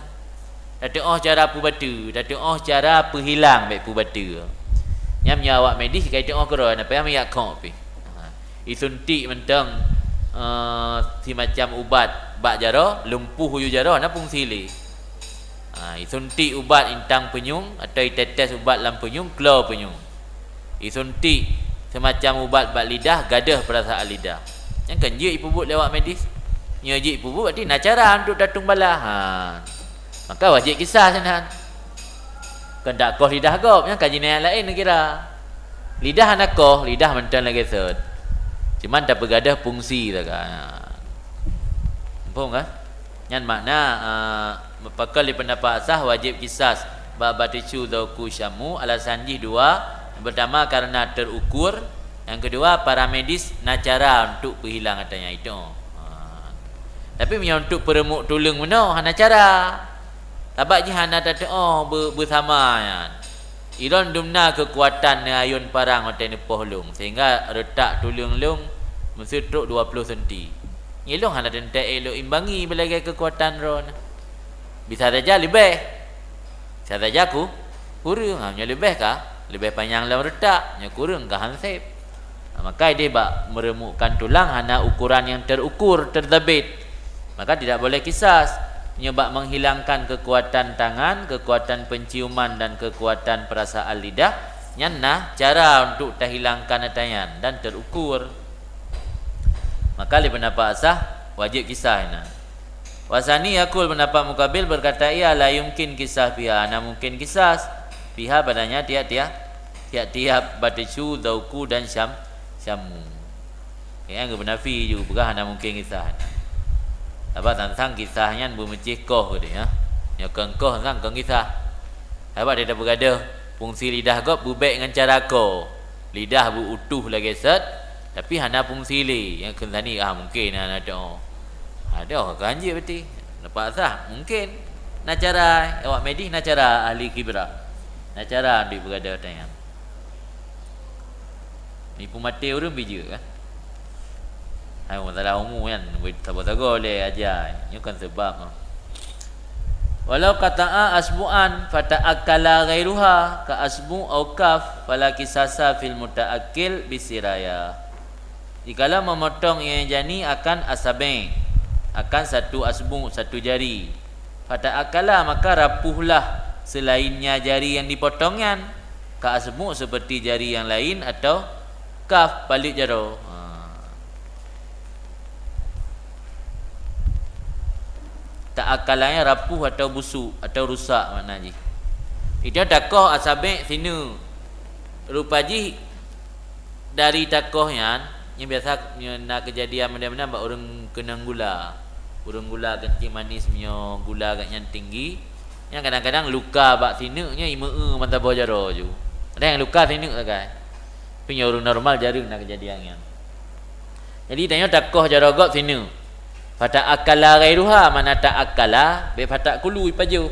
Tateuoh cara peubateue, tateuoh cara peuhilang bék peubateue. Nyan meunyoe awak medis ka iteuoh keudroe, na payah meuyak khok pih. Ha. Isuntik mantong, eh, simacam ubat bak jaroe, lumpuh u jaroe, na fungsi lé. Ha, isuntik ubat intang peunyueng atau itetes ubat lam peunyueng, klo peunyueng. Isuntik semacam ubat bak lidah, gadôh peurasaan lidah. Nyan kan jeuet ipeubuet lé awak medis. Nyoe jeuet ipeubuet berarti na cara untuk tatueng bala. Ha. Maka wajéb kisas nyan. Kon takoh lidah gob, nyan ka jinayat laén neukira. Lidah hana koh, lidah mantong lagée sot. Cuman tapeugadôh fungsi sagai. Muphom kan? Nyan makna, eh, pakon lé peundapat sah wajéb kisas bak bateusyu, zauku, syammu, alasan jih dua. Yang pertama karena terukur, yang kedua para medis na cara untuk peuhilang ata nyan itu. Ha. Tapi meunyoe untuk peureumuk tuleueng meunoe hana cara. Sabab jih hana tateuoh be-, beusama nyan. Ilôn dumna keukuatan neuayôn parang watée neupoh lôn, sehingga reutak tuleueng lôn meuseutrok dua ploh senti. Nyoe lôn hana teuntée lôn imbangi beulagée keukuatan droeneuh. Bisa saja leubeh. Bisa saja ku-, kureueng. Ha, nyoe leubeh ka, leubeh panyang lom reutak, nyoe kureueng ka han seb. Ha, maka ideh bak meuremukkan tulang hana ukuran yang terukur, terzabit. Maka tidak boleh kisas. Nyoe bak menghilangkan kekuatan tangan, kekuatan penciuman dan kekuatan perasaan lidah, nyan na cara untuk tahilangkan ata nyan dan terukur. Maka lé peundapat sah wajéb kisas nyan. Wasani yakul, peundapat mukabil berkata, ia la yumkin kisas fiha, hana mungkin kisas fiha padanya tiap-tiap, tiap-tiap bateusyu, zauku dan syam-, syammu. Nyan geubeunafi ju peugah hana mungkin kisas. Sabab sang-sang kisas nyan beumeucéh koh geude, ya. Nyoe kon koh sang kon kisas. Sabab dia tapeugadôh fungsi lidah gob beubék ngon cara koh. Lidah beu-utoh lagée sot, tapi hana fungsi lé. Nyan kheun sani, ah, mungkin hana teuoh. Adoh, ka hanjeuet berarti. Leupah sah, mungkin. Na cara, awak medis na cara ahli khibrah. Na cara dipeugadôh ata nyan. Mipeumaté ureuëng bijeu kan? Hai, masalah umu kan, sagoe-sagoe lé aja. Nyoe kan sebab. Walau qata'a asbu'an fata'akkala ghairuha ka asbu' au kaf, fala qisasa fil muta'akkil bisiraya. Jikalau memotong nyang jani akan asabe', akan satu asbu', satu jari, fata'akkala, maka rapuhlah selainnya jari yang dipotong nyan, ka asbu', seperti jari yang lain, atau kaf, paleuet jaroe. Ha. Ta'akkala nyan rapuh atau busuk atau rusak makna jih. Itu takoh asabe' sineuk. Rupa jih dari takoh nyan, nyan biasa nyoe na keujadian model meunan bak ureuëng keunong gula. Ureuëng gula keuncing manis, meunyoe gula gobnyan tinggi, nyan kadang-kadang luka bak sineuk nyan imeu-eu meusaboh jaroe ju. Ada nyang luka sineuk sagai. Tapi nyoe ureuëng normal jareueng na keujadian nyan. Jadi tanyoe takoh jaroe gob sineuk. Fata'akkala ghairuha, makna ta'akkala, bék fata'kulu ipajoh.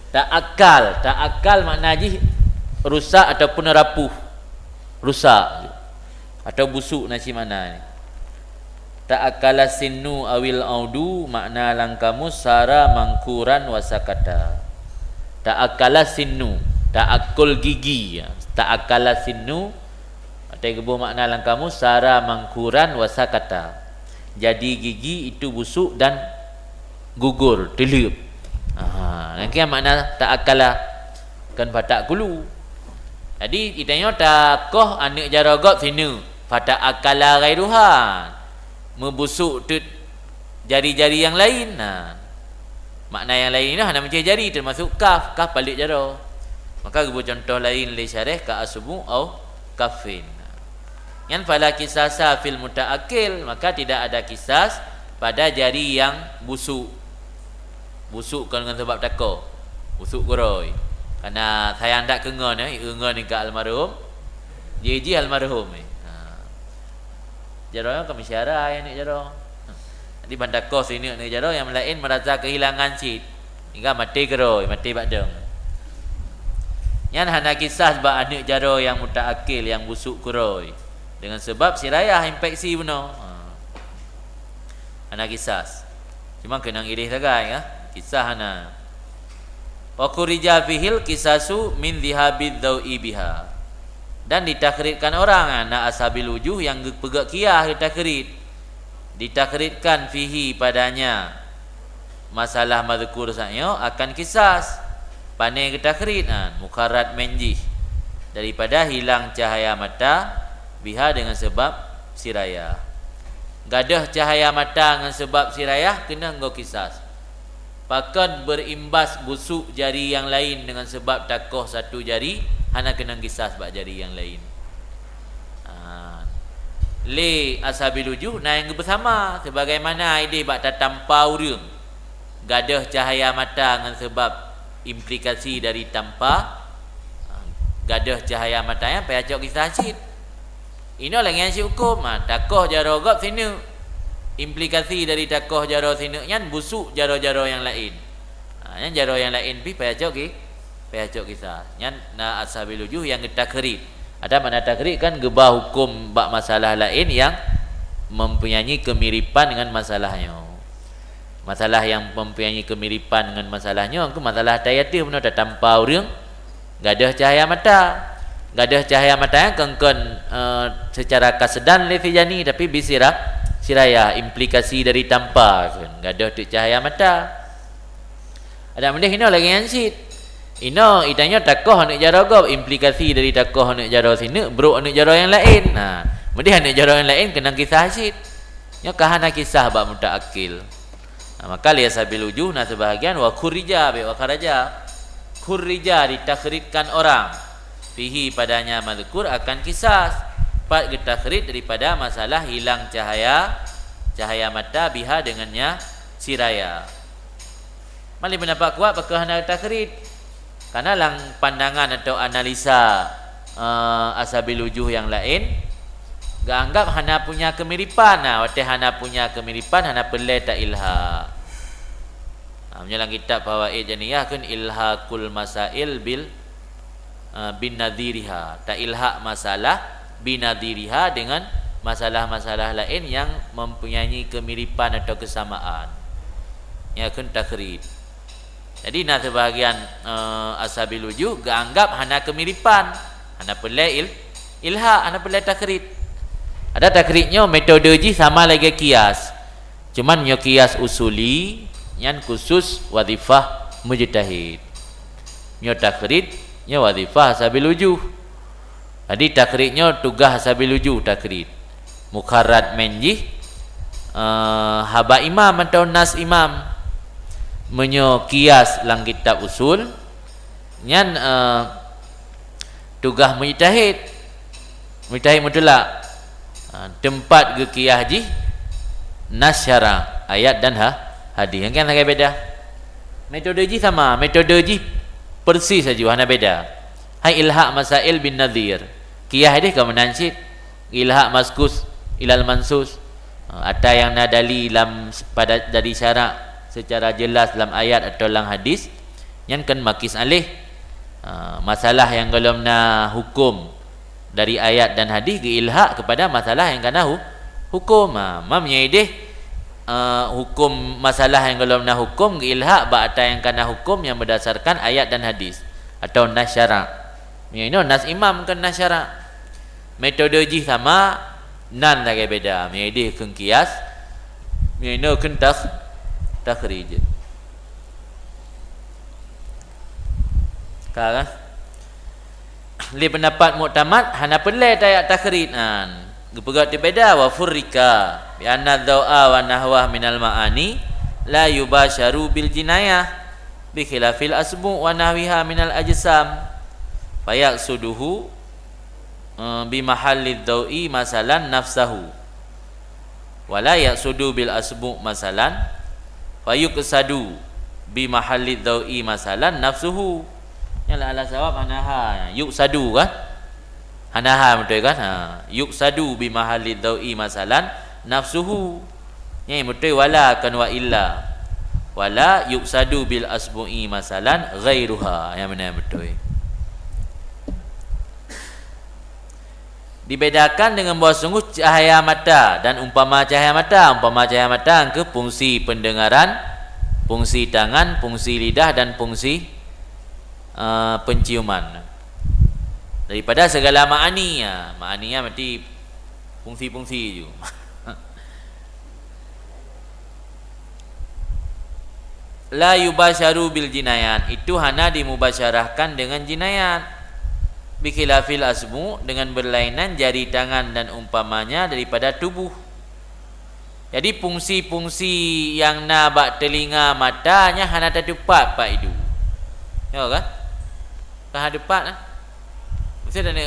Ta'akkal, ta'akkal makna jih rusak ataupun rapuh. Rusak. Atau busuk na cit makna nyan. Ta'akkala sinnu awil audu, makna lam kamus sara mangkuran wa sakata. Ta'akkala sinnu, ta'akkul gigi. Ta'akkala sinnu, watée geuboh makna lam kamus, sara mangkuran wa sakata. Jadi gigi itu busuk dan gugur, teuleueb. Ha, nyan keuh makna ta'akkala, kon fata'kulu. Jadi, geutanyoe takoh aneuëk jaroe gob sineuk, fata'akkala ghairuha. Meubusuk teuk jari-jari nyang laén. Nah, makna nyang laén nyoe hana meucéh jari, teumasuk kaf, kaf paleuet jaroe. Maka geubri contoh laén lé syarah ka asbu' au kaffin. Nyan fala qisasa fil muta'aqqil, maka tidak ada qisas pada jari yang busuk. Busuk kon ngon sabab takoh. Busuk keurôi. Karena sayang that keu ngon, eh, ngon ka almarhum. Jih-jih almarhum, eh. Ha. Jaroe nyoe ka meusyara aneuk jaroe. Jadi ban takoh sineuk aneuk jaroe, nyang laén merasa kehilangan cit. Hingga maté keurôi, maté bak dong. Nyan hana qisas bak aneuk jaroe nyang muta'aqqil, nyang busuk keurôi. Dengan sebab sirayah infeksi bunoe. Ha. Hana qisas. Cuma keunong idéh sagai, ya. Qisas hana. Wa khurrija fihil qisasu min dzihabidz dzau'i biha. Dan ditakhridkan orang, na ashabil wujuh nyang geupeugah qiyas geutakhrid. Ditakhridkan fihi padanya masalah mazkur saat nyoe akan qisas. Pane geutakhrid, ha, mukharrat men jih daripada hilang cahaya mata biha dengan sebab sirayah. Gadôh cahaya mata ngon sebab sirayah keunong goe qisas. Pakon berimbas busuk jari nyang laén dengan sebab takoh satu jari, hana keunong qisas bak jari nyang laén. Ha. Lé ashabil wujuh na nyang geupeusama, sebagaimana idéh bak tatampa ureuëng. Gadôh cahaya mata ngon sebab implikasi dari tampa, ha, gadôh cahaya mata nyan payah cok qisas cit. Inoe lagée nyan cit huköm, ha, takoh jaroe gob sineuk. Implikasi dari takoh jaroe sineuk nyan busuk jaroe-jaroe nyang laén. Ha, nyan jaroe nyang laén pih payah cok qi-, payah cok qisas. Nyan na ashabil wujuh nyang geutakhrid. Ada makna takhrid kan geuba huköm bak masalah laén nyang mempunyai kemiripan dengan masalah nyoe. Masalah nyang mempunyai kemiripan ngon masalah nyoe, engkeu masalah tayateue bunoe tatampa ureuëng gadôh cahaya mata. Gadôh cahaya mata nyan kon, kon, eh, secara kasdan lé sijani, tapi bisira-, sirayah, implikasi dari tampa, gadôh teuk cahaya mata. Adak meudeh inoe lagée nyan cit. Inoe, itanyoe takoh aneuk jaroe gob, implikasi dari takoh aneuk jaroe sineuk, brok aneuk jaroe nyang laén. Nah, meudeh aneuk jaroe nyang laén keunong qisas cit. Nyoe ka hana qisas bak muta'aqqil. Nah, maka li ashabil wujuh na seubahagian wa khurrija, bék wa kharaja. Khurrija, ditakhridkan orang. Fihi, padanya mazkur akan qisas. Pat geutakhrid daripada masalah hilang cahaya, cahaya mata biha dengannya siraya. Mali pendapat kuat pakon hana takhrid. Karena lam pandangan atau analisa, eh, ashabil wujuh nyang laén, geuanggap hana punya kemiripan. Nah, watée hana punya kemiripan, hana peureulée tailhaq. Nah, meunyoe lam kitab Fawaid Janiyah kan ilhaqul masail bil, eh, bin nadhiriha. Tailhaq masalah bin nadhiriha dengan masalah-masalah laén nyang mempunyai kemiripan atau kesamaan. Nyan kan takhrid. Jadi, na seubahagian, eh, ashabil wujuh geuanggap hana kemiripan, hana peureulée il-, ilhaq, hana peureulée takhrid. Ada takhrid nyoe metode jih sama lagée qiyas. Cuman nyoe qiyas usuli, nyan khusus wazifah mujtahid. Nyoe takhrid, nyoe wazifah ashabil wujuh. Jadi, takhrid nyoe tugaih ashabil wujuh takhrid. Mukharrat men jih, eh, haba imam atau nas imam. Meunyoe qiyas lam kitab usul, nyan, eh, tugaih mujtahid. Mujtahid mutlak. Ha, teumpat geuqiyas jih nas syara, ayat dan ha-, hadis. Nyan kan lagée beda. Metode jih sama, metode jih persis saja, hana beda. Hai ilhaq masail bin nadhir. Qiyas deh ka meunan cit. Ilhaq maskus ilal mansus. Ha, ata nyang na dali lam pada, dali syarak secara jelas lam ayat atau lam hadis, nyan kan makis alih. Ha, masalah nyang golom na hukum dari ayat dan hadis geuilhaq kepada masalah nyang kana hu-, hukum. Ha, mam nyai deh, eh, hukum masalah nyang golom na hukum geuilhaq bak ata nyang kana hukum nyang berdasarkan ayat dan hadis atau nas syara. Meunyoe inoe nas imam kon nas syara. Metode jih sama, nan lagée beda. Meunyoe ideh kheun qiyas, meunyoe inoe kheun takh-, takhrij. Ka, kan? Lé pendapat muktamad hana peureulée tayak takhrij nan. Geupeugah teubeda wa furrika bi anna dzau'a wa nahwah minal ma'ani la yubasyaru bil jinayah bi khilafil asbu' wa nahwiha minal ajsam. Fayaqsuduhu, eh, bi mahallid dhau'i masalan nafsahu. Wala yaqsudu bil asbu' masalan, fayuqsadu bi mahallid dhau'i masalan nafsuhu. Nyan lah ala sawab hana ha. Yuqsadu kan? Hana ha beutôi kan? Ha. Yuqsadu bi mahallid dhau'i masalan nafsuhu. Nyan beutôi wala, kon wa illa. Wala yuqsadu bil asbu'i masalan ghairuha. Nyang meunan beutôi. Dibedakan dengan bahwa sungguh cahaya mata dan umpama cahaya mata. Umpama cahaya mata ke fungsi pendengaran, fungsi tangan, fungsi lidah, dan fungsi, eh, penciuman. Daripada segala ma'ani, ya. Ma'ani, ya, berarti fungsi-fungsi ju. La yubasyaru bil jinayat, itu hana dimubasyarahkan dengan jinayat. Bikhilafil asbu, dengan berlainan jari tangan dan umpamanya daripada tubuh. Jadi, fungsi-fungsi nyang na bak teulinga mata nyan hana tatupat bak idu. Ya kan? Ka hana teupat, nah. Maksud dak ni,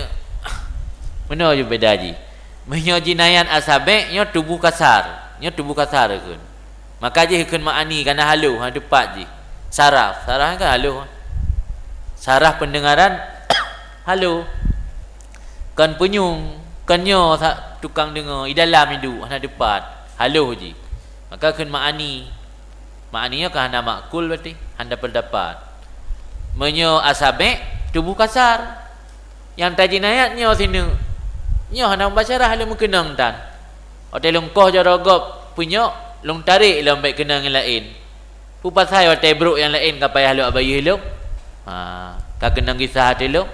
meunoe ju beda jih. Meunyoe jinayat asabek, nyoe tubuh kasar. Nyoe tubuh kasar kheun. Maka jih kheun ma'ani, kana haloh, hana teupat jih. Saraf, saraf kan haloh. Saraf pendengaran haloh. Kon punyueng, kon nyoe sa-, tukang deungoe, i dalam iduek, hana teupat. Haloh jih. Maka kheun ma'ani. Ma'ani nyoe ka hana makul berarti, hana pendapat. Meunyoe asabek, tubuh kasar. Nyang tajinayat nyoe sineuk. Nyoe hana mubasyarah lé meukeunong tan. Watée lôn koh jaroe gob punyok, lôn tarek lom bék keunong nyang laén. Peue pasai watée brok nyang laén ka payah lôn abayeue lôn? Ha, ka keunong kisah até lôn.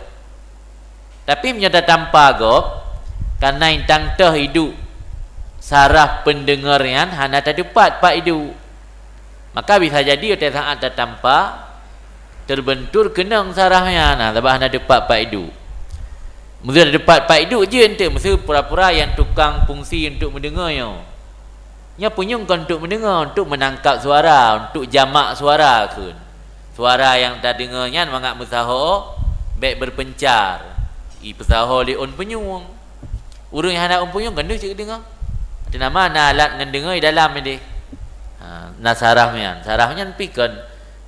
Tapi meunyoe tatampa gob, kareuna intan toh iduek saraf pendengar nyan hana tatupat bak iduek. Maka bisa jadi watée saát tatampa, terbentur keunong saraf nyan, nah, sabab hana teupat bak iduek. Meuseu teupat bak iduek jeuet teuk, meuseu pura-pura nyang tukang fungsi untuk mendengar nyoe. Nyoe punyueng kon untuk mendengar, untuk menangkap suara, untuk jamak suara kheun. Suara nyang tadeungoe nyan mangat meusaho bék berpencar, ipeusaho lé ôn punyueng. Ureuëng nyang hana ôn punyueng kan deuh cit deungoe. Teuma na alat ngon deungoe di dalam ideh. Ha, na saraf nyan. Saraf nyan pih kon,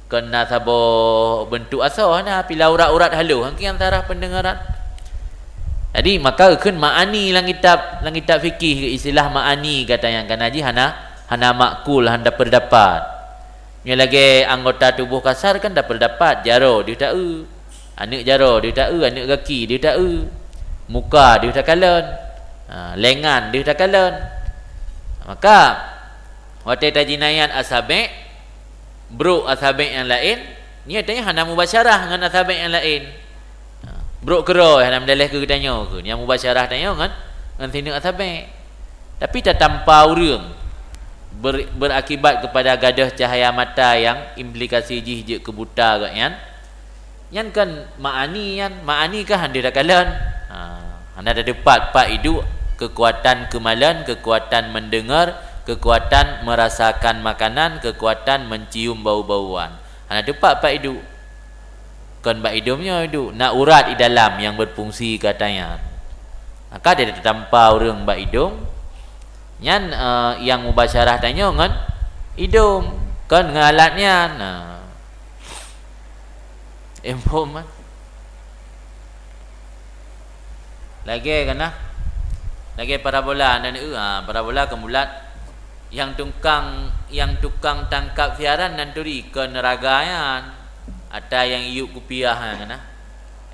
kon na saboh bentuk asoe, na pih urat-urat haloh, hana saraf pendengaran. Jadi, maka kheun ma'ani lam kitab, lam kitab fikih, istilah ma'ani gata nyang kana jih hana, hana makul, hana pendapat. Nyoe lagée anggota tuboh kasar kan tapeureudapat, jaroe deuh taeu, aneuëk jaroe deuh taeu, aneuëk gaki deuh taeu, muka deuh takalon, ha, lengan deuh takalon. Maka, watée tajinayat asabek, brok asabek nyang laén, nyan tanyoe hana mubasyarah ngon asabek nyang laén. Ha, brok keudroe hana meudaleh keu geutanyoe kheun, nyang mubasyarah tanyoe ngon, ngon sineuk asabek. Tapi tatampa ureuëng ber-, berakibat kepada gadôh cahaya mata nyang implikasi jih jeuet keu buta gobnyan, nyan kan ma'ani nyan, ma'ani kan hana takalon. Ha, hana teupat bak iduek keukuatan keumalon, keukuatan mendengar, keukuatan merasakan makanan, keukuatan mencium bau-bauan. Hana teupat bak iduek. Kon bak idong nyoe iduek, na urat di dalam nyang berfungsi gata nyan. Maka dia tatampa ureuëng bak idong, nyan, eh, nyang mubasyarah tanyoe ngon idong, kon ngon alat nyan. Nah. Info man. Lagée kana, lagée parabola nan eu, ha, parabola keubulat. Nyang tukang, nyang tukang tangkap siaran nan turi kon raga nyan. Ata nyang iyup kupiah nyan kana.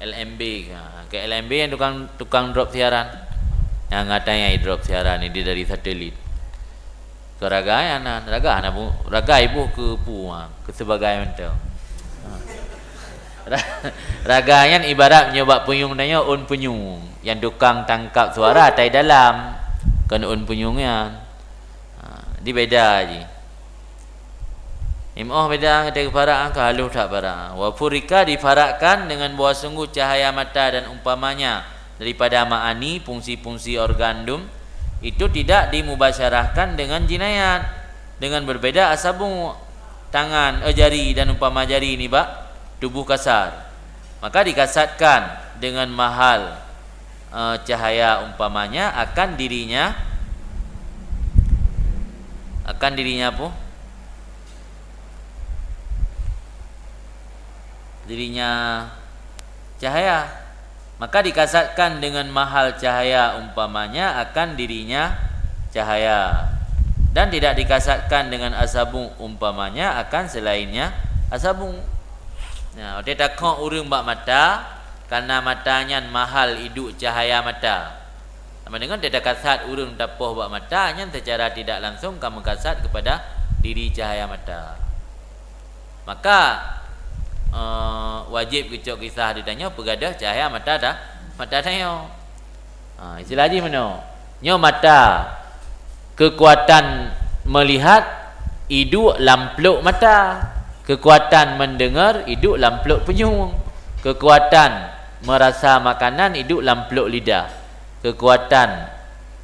L M B, ha, ke L M B nyang tukang, tukang drop siaran. Nyang gata nyang drop siaran ni dari satelit. Keu raga nyan, raga hana bu-, raga iboh keu peue, ha, keu sebagai mantong. Ha. Ra-, raga nyan ibarat meunyoe bak punyueng tanyoe ôn punyueng. Nyang tukang tangkap suara tai dalam, kon ôn punyueng nyan. Ha, jadi beda jih. Imeum beda ngon teuparak angka haloh that parak. Wa furika diparakkan dengan bahwa sungguh cahaya mata dan umpamanya daripada ma'ani, fungsi-fungsi organ dum, itu tidak dimubasyarahkan dengan jinayat, dengan berbeda asabu, tangan, eh, jari dan umpama jari nibak tubuh kasar. Maka dikasatkan dengan mahal, eh, cahaya umpamanya akan dirinya, akan dirinya apa? Dirinya cahaya. Maka dikasatkan dengan mahal cahaya umpamanya akan dirinya cahaya. Dan tidak dikasatkan dengan asabu umpamanya akan selainnya asabu. Nah, watèe takhok ureueng bak mata, karena mata nyan mahal iduek cahaya mata. Sama dengan watèe takasat ureueng tapoh bak mata, nyan secara tidak langsung ka meukasat kepada diri cahaya mata. Maka, eh, wajéb geucok kisah di tanyoe peugadôh cahaya mata ta-, mata tanyoe. Ha, istilah jih meunoe. Nyoe mata, keukuatan meulihat iduek lam plôk mata, keukuatan meudeungö iduek lam plôk punyueng, keukuatan meurasa makanan iduek lam plôk lidah, keukuatan,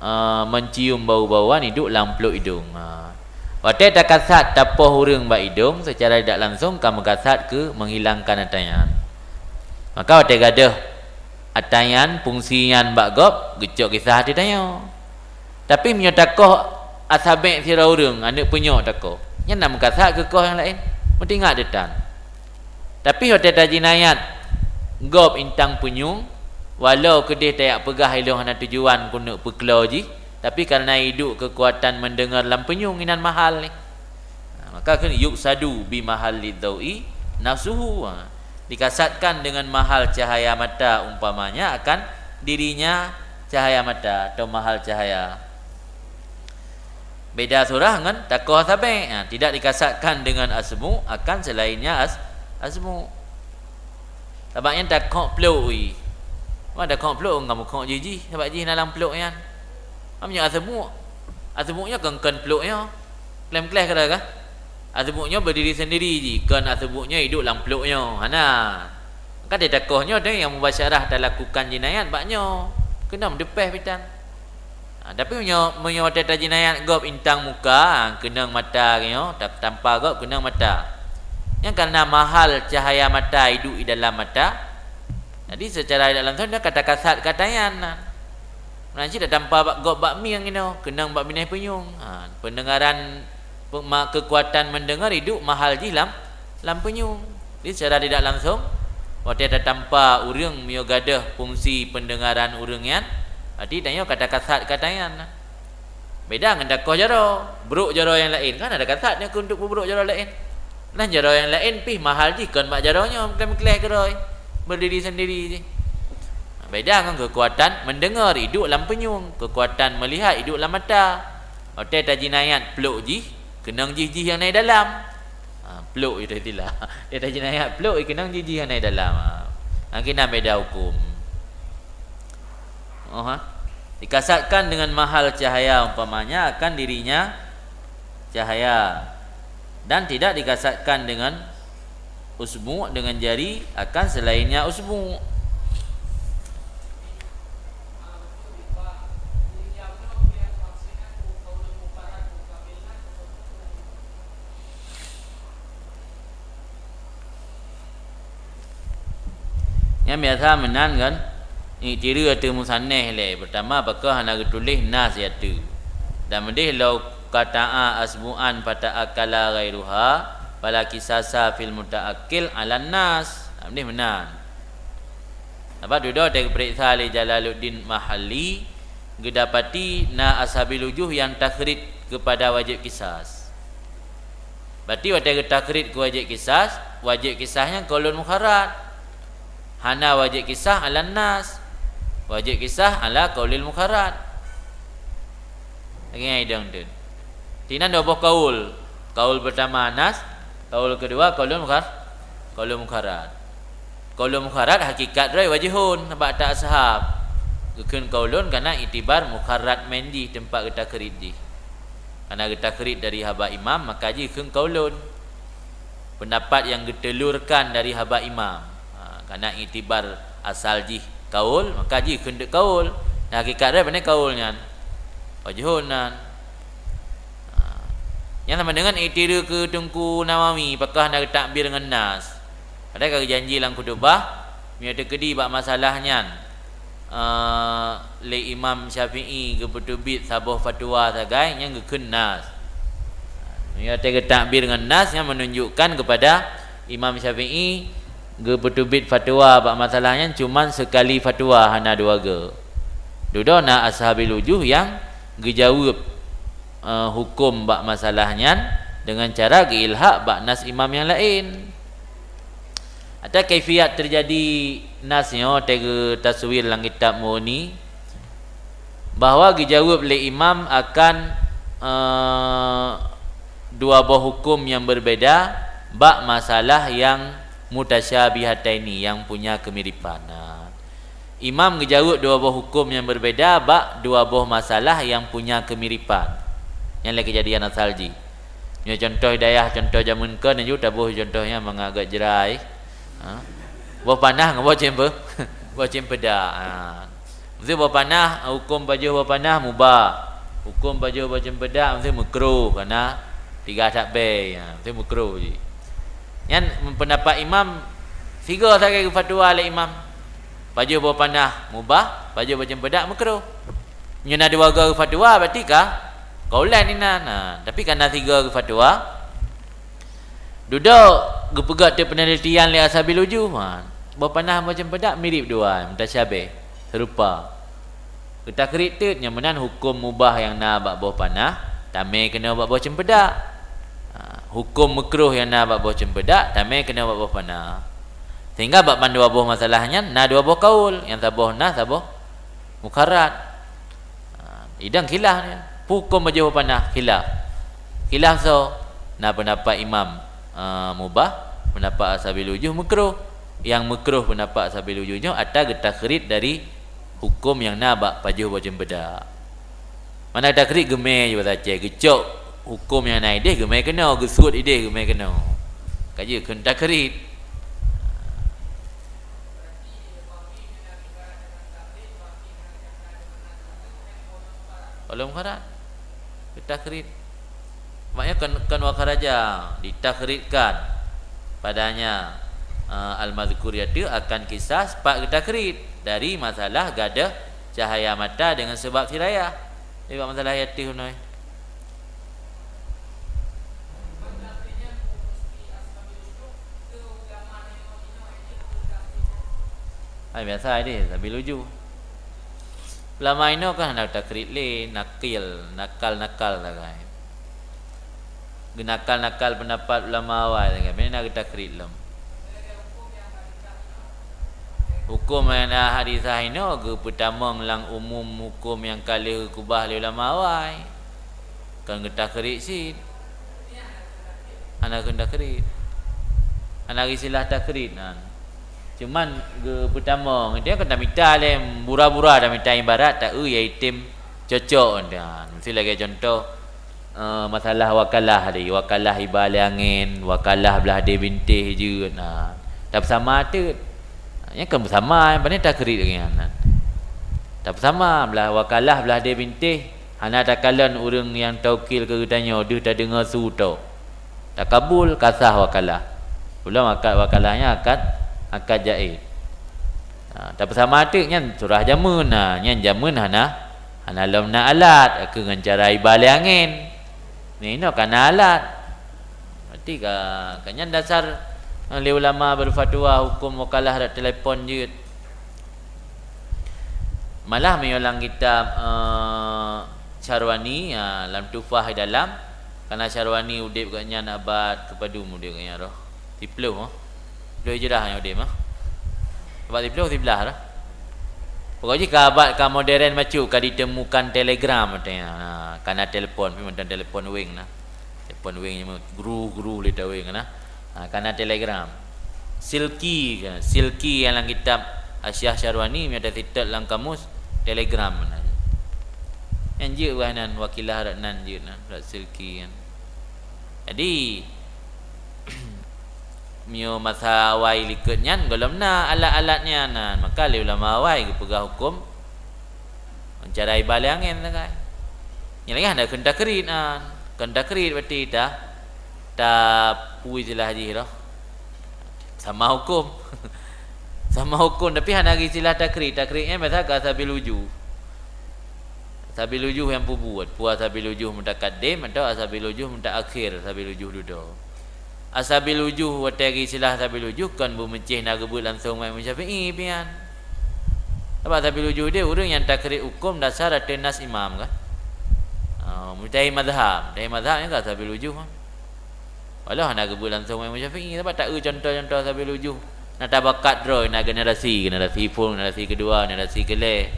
eh, meucium bau-bauan iduek lam plôk idông. Ha. Watèe takasat tapoh ureueng bak idông, secara tidak langsung ka meukasat keu menghilangkan ata nyan. Maka watèe gadôh ata nyan, fungsi nyan bak gob, geucok kisah ateueh tanyoe. Tapi meunyoe takoh asabek sidroe ureueng, aneuk punyok takoh, nyan na meukasat keu koh nyang laén. Meutingat deutan. Tapi watèe tajinayat gob intang punyueng, walau keudeh tajak peugah ilôn hana tujuan keuneuk peuklo jih, tapi kareuna iduek keukuatan meudeungö lam punyueng inan mahal nyan. Nah, maka kheun yuksadu bi mahalli dzau'i nafsuhu. Ha. Dikasatkan dengan mahal cahaya mata umpamanya akan dirinya cahaya mata atau mahal cahaya. Beda surah ngon takoh asabek. Ha, tidak dikasatkan dengan asmu akan selainnya as-, asmu. Sabab nyan takhok plôk, ui. Wan takhok plôk, ngon meukhok jih-jih, sabab jih na lam plôk nyan. Meunyoe asmu, asmu nyoe kon, kon plôk nyoe. Klem-kleh keudroe kah? Asmu nyoe berdiri sendiri jih, kon asmu nyoe iduek lam plôk nyoe. Hana. Kan di takoh nyoe deh nyang mubasyarah talakukan jinayat bak nyoe. Keunoe meudeupeh pitan. Ha, tapi meunyoe, meunyoe watèe tajinayat gob intang muka, ha, keunong mata nyoe, ta-, tampa gob keunong mata. Nyan kareuna mahal cahaya mata iduek di dalam mata. Jadi seucara tidak langsung nyan ka takasat keu ata nyan. Meunan cit tatampa bak gob bak mieng inoe, keunong bak binéh punyueng. Ha, peundeungaran, pe-, ma-, keukuatan meudeungö iduek mahal jih lam, lam punyueng. Jadi seucara tidak langsung, watèe tatampa ureueng meunyoe gadôh fungsi peundeungaran ureueng nyan, berarti tanyoe ka takasat keu ata nyan. Beda ngon takoh jaroe, brôk jaroe nyang laén, kan na takasat nyan keu untuk peubrôk jaroe laén. Nah, jaroe nyang laén pih mahal jih kon bak jaroe nyoe, meukleh-meukleh keudroe, berdiri sendiri jih. Beda ngon keukuatan meudeungö iduek lam punyueng, keukuatan meulihat iduek lam mata. Watèe tajinayat plôk jih, keunong jih-jih nyang na di dalam. Ha, plôk itu istilah. Watèe tajinayat plôk, keunong jih-jih nyang na di dalam. Ha. Nyan keuh na beda hukôm. Oh, ha. Dikasatkan dengan mahal cahaya umpamanya akan dirinya cahaya, dan tidak dikasatkan dengan usbu', dengan jari, akan selainnya usbu'. Nyan biasa meunan kan? Iktireu ateueh musannif lé. Pertama, pakon hana geutuléh nas ateueh. Dan meudeh law qata'a asbu'an fata'akkala ghairuha, fala qisasa fil muta'akkil 'alan nas. Nah, meudeh meunan. Sabab dudoe watèe geupareksa lé Jalaluddin Mahalli, geudapati na ashabil wujuh nyang takhrid keupada wajéb qisas. Berarti watèe geutakhrid keu wajéb qisas, wajéb qisas nyan qaulun mukharraj. Hana wajéb qisas 'alan nas. Wajéb qisas 'ala qaulil mukharraj. Lagèe nyan idong teuk. Sinan dua boh qaul. Qaul pertama nas, qaul keudua qaulun mukhar-, qaulun mukharraj. Qaulun mukharraj hakikat droe wajhun bak ata ashab. Geukheun qaulun kareuna iktibar mukharraj meunan jih teumpat geutakhrid jih. Kareuna geutakhrid dari haba imam, maka jikheun qaulun. Peundapat nyang geuteulurkan dari haba imam. Ha, kareuna iktibar asal jih qaul, maka jikheun teuk qaul. Nah, hakikat dia pane qaul nyan? Wajhun nan. Ha. Nyan sama dengan iktireu keu Teungku Nawawi, pakon hana geutakbir ngon nas. Padahai ka geujanji lam khutubah, Meunyoe teukeudi bak masalah nyan, eh, lé Imam Syafi'i geupeuteubiet saboh fatwa sagai, nyan geukheun nas. Meunyoe teugetakbir ngon nas, nyan menunjukkan kepada Imam Syafi'i geupeuteubiet fatwa bak masalah nyan cuman sekali fatwa, hana dua go. Dudoe na ashabil wujuh nyang geujaweueb, eh, huköm bak masalah nyan deungon cara geuilhak bak nas imam nyang laén. Ata kaifiat teujadi nas nyoe teugetaswir lam kitab Mughni, bahwa geujaweueb lé imam akan, eh, dua boh huköm nyang berbeda bak masalah nyang mutasyabihataini, nyang punya kemiripan. Nah, imam geujaweueb dua boh huköm nyang berbeda bak dua boh masalah nyang punya kemiripan. Nyan lé keujadian asal jih. Nyoe contoh hidayah, contoh jameun kon, nyoe taboh contoh nyan mangat agak jrai. Ha? Boh panah ngon boh cempe-, boh cempedak. Ha. Mesti boh panah, huköm pajoh boh panah mubah. Huköm pajoh boh cempedak mesti meukruh, karena tiga that bée. Ha, mesti meukruh jih. Nyan pendapat imam, sigoe sagai geufatwa lé imam. Pajoh boh panah mubah, pajoh boh cempedak meukruh. Nyoe na dua go geufatwa, berarti ka kaulan inan. Nah, tapi kana sigoe geufatwa, dudoe geupeugah teuk penelitian lé ashabil wujuh. Ha, boh panah boh cempedak mirip dua, mutasyabih, serupa. Geutakrit teuk, nyan meunan huköm mubah nyang na bak boh panah, tamé keunoe bak boh cempedak. Ha, huköm meukruh nyang na bak boh cempedak, tamé keunoe bak boh panah. Sehingga bak mandua boh masalah nyan na dua boh kaul, nyang saboh nas, saboh mukharat. Ha, idang khilaf nyan. Huköm pajoh boh panah khilaf. Khilaf soe? Na pendapat imam, eh, mubah, pendapat ashabil wujuh meukruh. Nyang meukruh pendapat ashabil wujuh nyoe ata geutakrit dari huköm nyang na bak pajoh boh cempedak. Mana takrit geumé jih bahasa Aceh, geucok huköm nyang na idéh geumé keunoe, geusuet idéh geumé keunoe. Ka jeuet kheun takrit. Ulum kharat. Geutakrit. Maknanya kon, kon wa kharaja, ditakritkan padanya, eh, al-mazkur yaitu akan kisah sepat geutakrit dari masalah gadôh cahaya mata dengan sebab sirayah. Jadi bak masalah yaitu noe. Hai biasa deh, ashabil wujuh. Ulama inoe kan hana takrit lé, nakil, nakal-nakal sagai. Geunakal-nakal pendapat ulama awai sagai, meunan na geutakrit lom. Huköm nyang na hadisah inoe geupeutamong lam umum huköm nyang ka lheueh geukubah lé ulama awai. Kon geutakrit cit. Hana kheun takrit. Hana geusilah takrit nan. Cuman geupeutamong, dia kan tamita lé bura-bura, tamita ibarat ta-eu ya item cocok dan. Mesti lagée contoh, eh, masalah wakalah tadi, wakalah iba lé angén, wakalah blah deh bintéh jeuet. Nah, tapeusama teuk. Nyan kan beusama, pane takrit lagée nyan. Tapeusama blah wakalah blah deh bintéh, hana takalon ureuëng nyang taukil keu geutanyoe deuh tadeungoe su tok. Takabul, kasah wakalah. Ulôn akad wakalah nyan akad, akad jaiz. Ha, tapeusama teuk nyan surah jameun, ha, nyan jameun hana, hana lom na alat, keu ngon cara iba lé angén. Nyoe inoe ka na alat. Berarti ka, ka nyan dasar, eh, lé ulama beufatwa huköm wakalah rot telepon jeuet. Malah meunyoe lam kitab, eh, Syarwani, ya, lam Tuhfah di dalam, karena Syarwani udeb gobnyan abad kepadum udeb gobnyan roh? Siplôh, eh? Siplôh Hijrah nyang udeb, eh? Abad siplôh siblaih dah. Pokok jih ka abad ka modern bacut ka ditemukan telegram katanya. Ha, kana telepon, pi mantong telepon weng nah. Telepon weng nyoe gru-gru lé taweng nah. Ha, kana telegram. Silki, silki nyang lam kitab Hasyiah Syarwani, meunyoe tasitet lam kamus, telegram nah. Nyan jeuet wah nan, wakalah rot nan jeuet nah, rot silki nyan. Jadi, meunyoe masa awai likot nyan gohlom na alat-alat nyan, nah, maka lé ulama awai geupeugah huköm cara iba lé angén sagai. Nyan lagée hana kheun takrit, nah. Kheun takrit berarti ta, tapui silah jih roh. Sama huköm. Sama hukum, tapi hana istilah takrid. Takrid nyan biasa keu asabil wujuh. Asabil wujuh nyang peubuet. Peue asabil wujuh mutakaddim atau asabil wujuh mutaakhir, asabil wujuh dudoe. Asabil wujuh, watèe istilah asabil wujuh kon beumeucéh na geubeuet langsong bak Imam Syafi'i pian. Sabab asabil wujuh deh ureueng nyang takrid hukum dasar ateueh nas imam kan. Ah, mujtahid mazhab. Mujtahid mazhab nyan kan asabil wujuh kan. Walau hana geubeuet langsong bak Imam Syafi'i, sabab taeu contoh-contoh asabil wujuh. Na tabakat droe, na generasi, generasi phôn, generasi keudua, generasi keulhèe.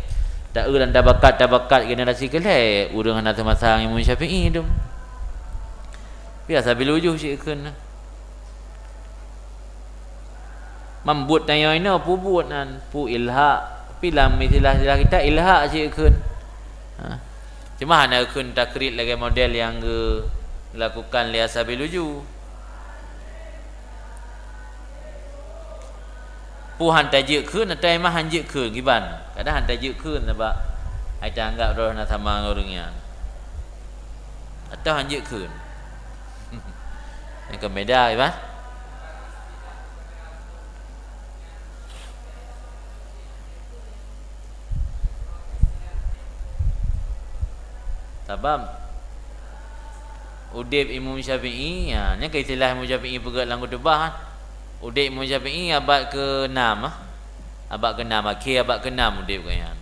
Taeu dan tabakat, tabakat generasi keulhèe, ureueng hana seumasa ngon Imam Syafi'i tu. Tapi asabil wujuh cit kheun. Meubuet tanyoe inoe peubuet nan, peu ilhaq. Tapi lam istilah-istilah kita ilhaq cit kheun. Ha. Cuma hana kheun takrid lagèe model nyang geulakukan lé asabil wujuh. Peu han tajeuet kheun atau memang han jeuet kheun kiban. Kadang han tajeuet kheun sabab hai taanggap droe na sama ngon ureueng nyan. Atau han jeuet kheun. Nyan kan beda, kiban. Sabab udeb Imam Syafi'i, ha, nyan keuh istilah Imam Syafi'i peugah lam khutubah, ha. Udeb Imam Syafi'i abad keenam, ha. Abad keenam, akhé abad keenam udeb gobnyan.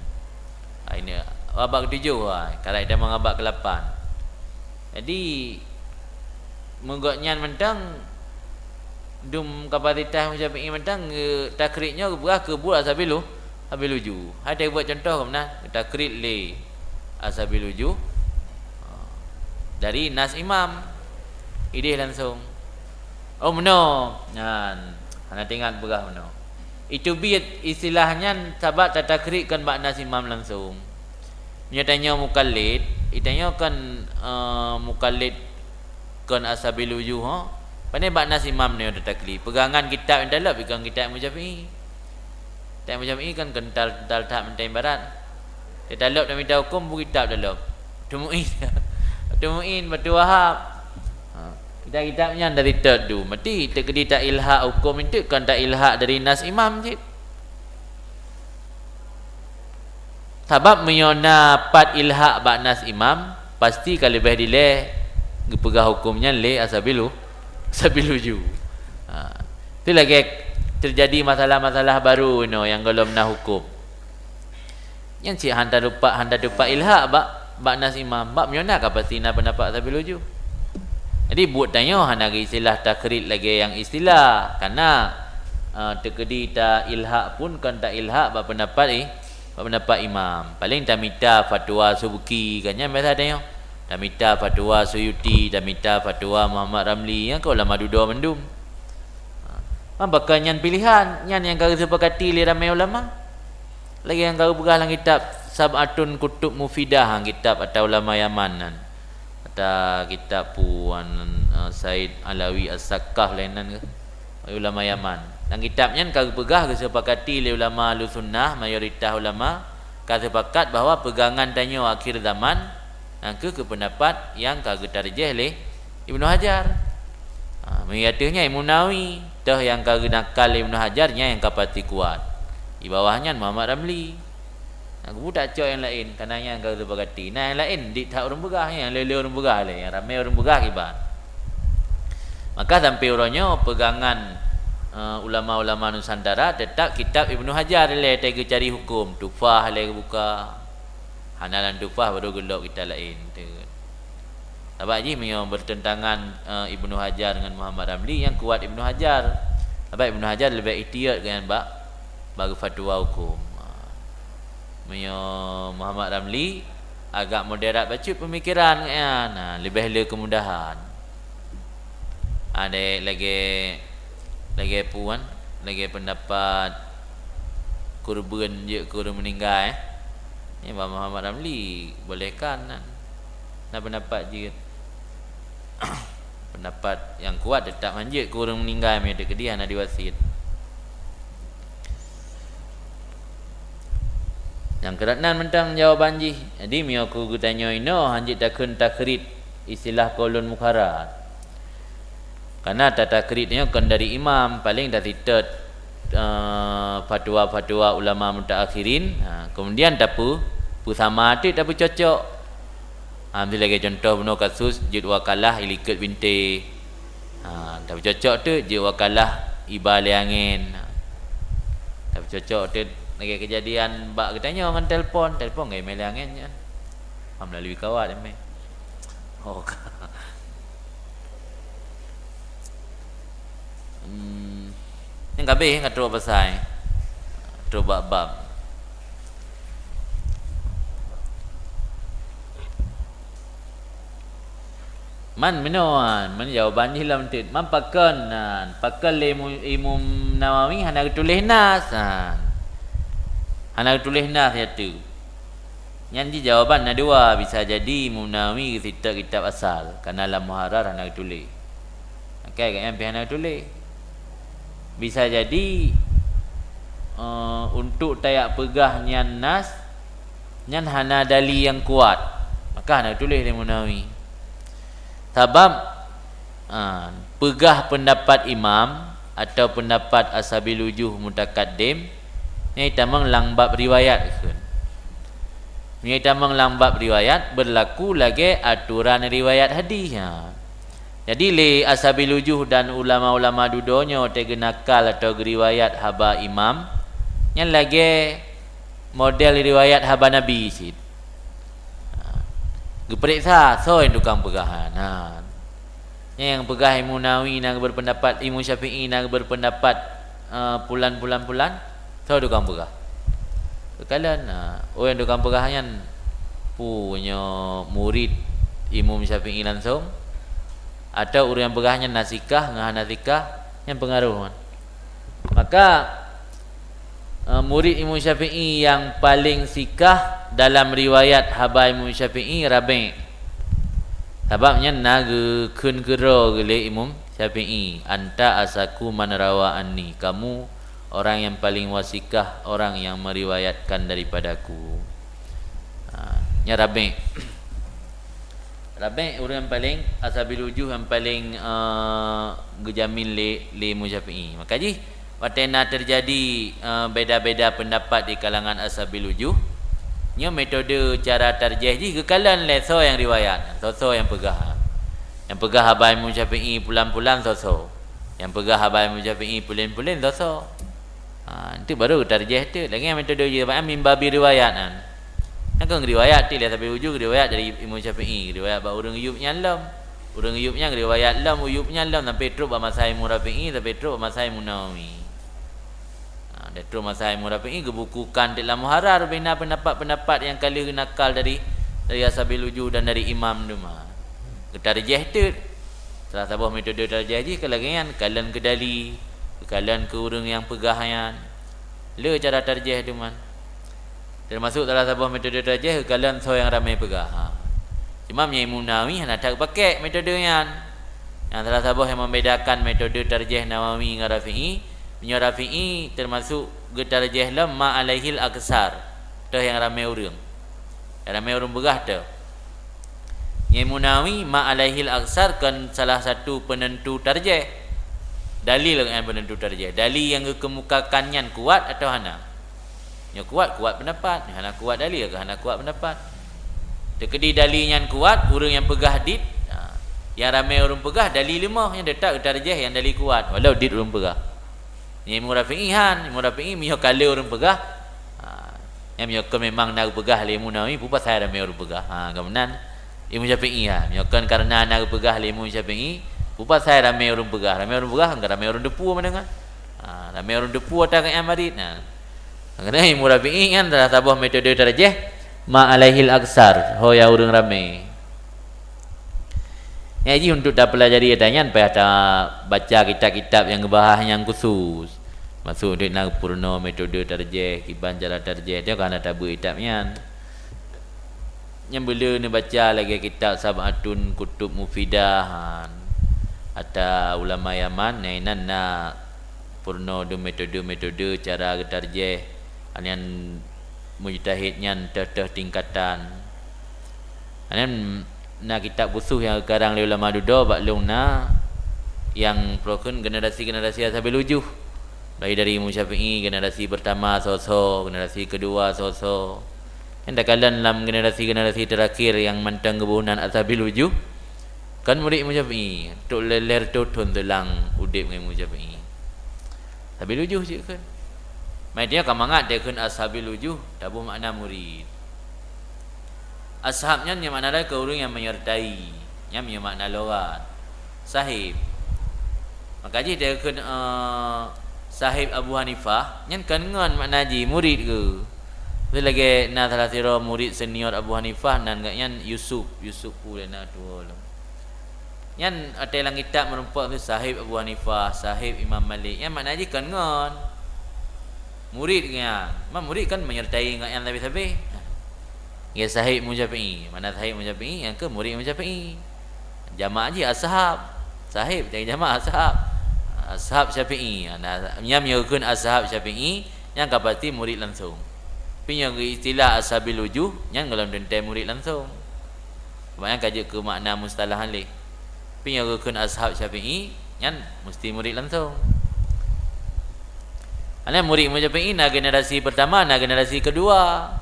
Ha, ini abad ketujoh, ha, karab tamong abad kelapan. Jadi, meugobnyan mantong dum kapasitas Imam Syafi'i mantong, eh, takrid nyoe geupeugah keu buet asabil, asabil wujuh. Hai tabuet contoh keu meunan, takrid lé asabil wujuh, ha, dari nas imam. Ideh langsung. Oh, meunoe. Nyan, hana teuingat peugah meunoe. Iteubiet istilah nyan sabab tatakrid kon bak nas imam langsung. Meunyoe tanyoe mukallid, tanyoe kon, eh, mukallid kon asabil wujuh, ho? Pane bak nas imam nyoe tataklid. Peugangan kitab nyang talop kon kitab Imam Syafi'i. Kitab Imam Syafi'i kan kental-kental that mantong ibarat. Talop tamita huköm, peue kitab talop? Fathul Mu'in. Fathul Mu'in, Fathul Wahhab. Ha, kitab-kitab nyan dari tadu. Meuti teukeudi tailhaq huköm itu kon tailhaq dari nas imam cit. Sabab meunyoe na pat ilhaq bak nas imam, pasti ka leubeh dilée geupeugah huköm nyan lé asabil, asabil wujuh. Ha. Tu lagée teujadi masalah-masalah baru inoe nyang gohlom na huköm. Nyan cit han talupak, han tatupak ilhaq bak, bak nas imam. Bak meunyoe na ka pasti na peundapat asabil wujuh. Jadi, buet tanyoe hana geuistilah takrid lagée nyang istilah. Kana, eh, teukeudi tailhaq pun kon tailhaq bak peundapat i-, bak peundapat imam. Paléng tamita fatwa Subki, kan nyan biasa tanyoe. Tamita fatwa Suyuti, tamita fatwa Muhammad Ramli, nyang ka ulama dudoe mandum. Ha. Pakon nyan piléhan, nyan nyang ka geusepakati lé ramé ulama. Lagée nyang ka geupeugah lam kitab Sab'atun Kutub Mufidah, kitab ata ulama Yaman nyan. Ata kitab puan, eh, Said Alawi As-Saqqaf laén nan keuh. Ulama Yaman. Lam kitab nyan ka geupeugah geusepakati lé ulama Ahlussunnah, mayoritas ulama ka sepakat bahwa peugangan tanyoe akhir zaman, nyang keuh keu peundapat nyang ka geutarjih lé Ibnu Hajar. Ha, meunyoe ateueh nyan Imam Nawawi, toh nyang ka geunakal lé Ibnu Hajar nyan nyang ka pasti kuat. Di bawah nyan Muhammad Ramli. Nah, geubu tak cok nyang laén, kana nyang ka geusepakati. Nah, nyang laén dik that ureuëng peugah, nyang lé-lé ureuëng peugah lé, nyang ramé ureuëng peugah kiban. Maka sampai uroe nyoe peugangan, eh, ulama-ulama Nusantara teutap kitab Ibnu Hajar lé teuka geucari huköm, Tuhfah lé geubuka. Hana lam Tuhfah baru geulok kitab laén. Sabab jih meunyoe bertentangan, eh, Ibnu Hajar ngon Muhammad Ramli, nyang kuat Ibnu Hajar. Sabab Ibnu Hajar leubeh ihtiyat geuh nyan bak, bak geufatwa huköm. Ha. Meunyoe Muhammad Ramli agak moderat bacut pemikiran geuh nyan, ha, leubeh le keumudahan. Ha, dek lagée, lagée puan, lagée pendapat kurban jeuet keu ureuëng meuninggai, eh. Ni bak Muhammad Ramli bolehkan nan. Na pendapat jeuet. Pendapat nyang kuat teutap hanjeuet keu ureuëng meuninggai meunyoe teukeudi hana diwasiet. Nyang keurat nan mantong jawaban jih. Jadi, meunyoe keu geutanyoe inoe hanjeuet takheun takrid istilah qaulun mukarrar. Kana tatakrid nyoe kon dari imam, paléng tasitot eh, fatwa-fatwa ulama mutaakhirin, ha, kemudian tapeu-, peusama teuk tapeucocok. Ha, miseue lagée contoh bunoe kasus jeuet wakalah ilikot bintéh. Ha, tapeucocok teuk jeuet wakalah iba lé angén. Ha, tapeucocok teuk lagée keujadian bak geutanyoe ngon telepon, telepon ngon imé lé angén nyan. Ha, meulalu kawat imé. Oh, ka. Hmm. Nyang ka habéh ka trok pasai. Trok bab-bab. Man meunoe, man jawaban jih lam teut. Man pakon, nah, pakon lé Imu-, Imam Nawawi hana geutuléh nas, nah. Hana geutuléh nas ya tu. Nyan jih jawaban na dua, bisa jadi Imam Nawawi geusitak kitab asal, karena lam Muharrar hana geutuléh. Akai gobnyan pih hana geutuléh. Bisa jadi, eh, untuk tajak peugah nyan nas, nyan hana dali nyang kuat, maka hana geutuléh lé Imam Nawawi. Sabab, ha, peugah peundapat imam atau peundapat ashabil wujuh mutakaddim, nyan itamong lam bab riwayat kheun. Nyan itamong lam bab riwayat beurlaku lagée atoran riwayat hadih, ha. Jadi lé ashabil wujuh dan ulama-ulama dudoe nyoe teugeunakal atau geuriwayat haba imam, nyan lagée model riwayat haba Nabi cit. Ha. Geupareksa soe nyang tukang peugah nyan. Nyang peugah Imam Nawawi na geubeurpeundapat, Imam Syafi'i na geubeurpeundapat, eh, pulan, pulan, pulan, soe tukang peugah. Geukalon, ha, oh nyang tukang peugah nyan, pu nyoe murid Imam Syafi'i langsung, atau ureuëng nyang peugah nyan na sikah ngon hana sikah, nyan peungaroh nyan. Maka, eh, murid Imam Syafi'i nyang paleng sikah dalam riwayat haba Imam Syafi'i Rabi'. Sabab nyan na geukheun keudroe lé Imam Syafi'i, "Anta ashaqqu man rawa anni." Kamu orang yang paling wasikah orang yang meriwayatkan daripadaku. Ha, nyan Rabi'. Rabi' ureuëng nyang paleng, ashabil wujuh nyang paleng, eh, geujamin lé, lé Imam Syafi'i. Maka jih, watée na teujadi, eh, beda-beda peundapat di kalangan ashabil wujuh, nyoe metode cara tarjih jih geukalon lé soe nyang riwayat, soe-soe nyang peugah. Nyang peugah haba Imam Syafi'i pulan-pulan soe-soe. Nyang peugah haba Imam Syafi'i pulen-pulen soe-soe. Ha, itu baru tarjih tu. Lagée metode jih, mimbabi riwayat kan. Nyang kon riwayat tu lé ashabil wujuh, riwayat dari Imam Syafi'i, riwayat bak ureuëng Yub nyan lom. Ureuëng Yub nyan riwayat lom, Yub nyan lom sampai trok bak masa Imam Rafi'i, sampai trok bak masa Imam Nawawi. Ha, dan trok masa Imam Rafi'i geubukukan di lam Muharrar bina pendapat-pendapat nyang ka lheueh nakal dari, dari ashabil wujuh dan dari imam tu mah. Geutarjih tu. Salah saboh metode tarjih jih ka lagée nyan, kalon keu dali, kalon keu ureuëng nyang peugah nyan. Le cara tarjih tu man. Teumasuk salah saboh metode tarjih geukalon soe nyang ramé peugah. Ha. Cuma meunyoe Imam Nawawi hana that geupakék metode nyan. Nyang salah saboh nyang membedakan metode tarjih Nawawi ngon Rafi'i, meunyoe Rafi'i teumasuk geutarjih lom ma alaihil aksar, toh nyang ramé ureuëng. Nyang ramé ureuëng peugah toh. Nyai Munawi ma alaihil aksar kon salah satu peunentu tarjih. Dalil kon peunentu tarjih. Dalil nyang geukeumukakan nyan kuat atawa hana? Nyoe kuat, kuat peundapat. Nyoe hana kuat dalil, hana kuat peundapat. Teukeudi dalil nyan kuat, ureuëng nyang peugah dit, ha, nyang ramé ureuëng peugah dalil leumoh, nyan teutap geutarjih nyang dalil kuat, walau dit ureuëng peugah. Nyai Imam Rafi'i han, Imam Rafi'i meunyoe ka le ureuëng peugah, ha, nyan meunyoe kon memang na geupeugah lé Imam Nawawi, peue pasai ramé ureuëng peugah. Ha, geuh meunan Imam Syafi'i han. Meunyoe kon kareuna na geupeugah lé Imam Syafi'i, peue pasai ramé ureuëng peugah. Ramé ureuëng peugah, kan ramé ureuëng deupue meunan kan. Ha, ramé ureuëng deupue ata keu nyan marit. Nah. Karena Imam Rafi'i nyan salah saboh metode tarjih ma alaihil aksar, ho nyang ureuëng ramé. Nyan jih untuk tapeulajari ata nyan payah tabaca kitab-kitab nyang geubahas nyang khusus. Masuk untuk na peurunoe metode tarjih, kiban cara tarjih, nyoe ka hana tabeuet kitab nyan. Nyang beuleu neubaca lagée kitab Sab'atun Kutub Mufidah han, ata ulama Yaman, nyan inan na peurunoe dum metode-metode cara geutarjih, nyan mujtahid nyan teuh-teuh tingkatan. Nyan na kitab khusus nyang geukarang lé ulama dudoe bak lôn na nyang peurokon generasi-generasi ashabul wujuh. Mulai dari Imam Syafi'i, generasi pertama so-so, generasi kedua so-so. Nyang takalon lam generasi-generasi terakhir nyang mantong geuboh nan Ashabil Wujuh, kon murit Imam Syafi'i. Trok lhèe-lhèe reutôh thôn teulang udép ngon Imam Syafi'i. Ashabil Wujuh cit kheun. Maksudnya ka mangat teu kheun Ashabil Wujuh, taboh makna murit. Ashab nyan nyang makna laén keu ureuëng nyang menyertai, nyan nyang makna lughat. Sahib. Maka jih teu kheun, eh, sahib Abu Hanifah, nyan kon ngon makna jih murit geuh. Lagée na salah sidroe murit senior Abu Hanifah nan geuh nyan Yusuf, Yusuf peue na tuwoe lom. Nyan watée lam kitab meurumpok tu sahib Abu Hanifah, sahib Imam Malik. Nyan makna jih kon ngon murit nyan. Ma murit kan menyertai ngon nyang sabe-sabe. Ya sahib Imam Syafi'i. Mana sahib Imam Syafi'i? Nyang keu murit Imam Syafi'i. Jamak jih ashab. Sahib jadi jamak ashab. Ashab Syafi'i. Nah, nyam nyang kheun ashab Syafi'i, nyang ka pasti murit langsung. Tapi nyang istilah Ashabil Wujuh, nyan golom teuntée murit langsung. Kebanyakan ka jeuet keu makna mustalah lé. Tapi nyang geukheun ashab Syafi'i, nyan musti murit langsung. Karena murit Imam Syafi'i na generasi pertama, na generasi kedua.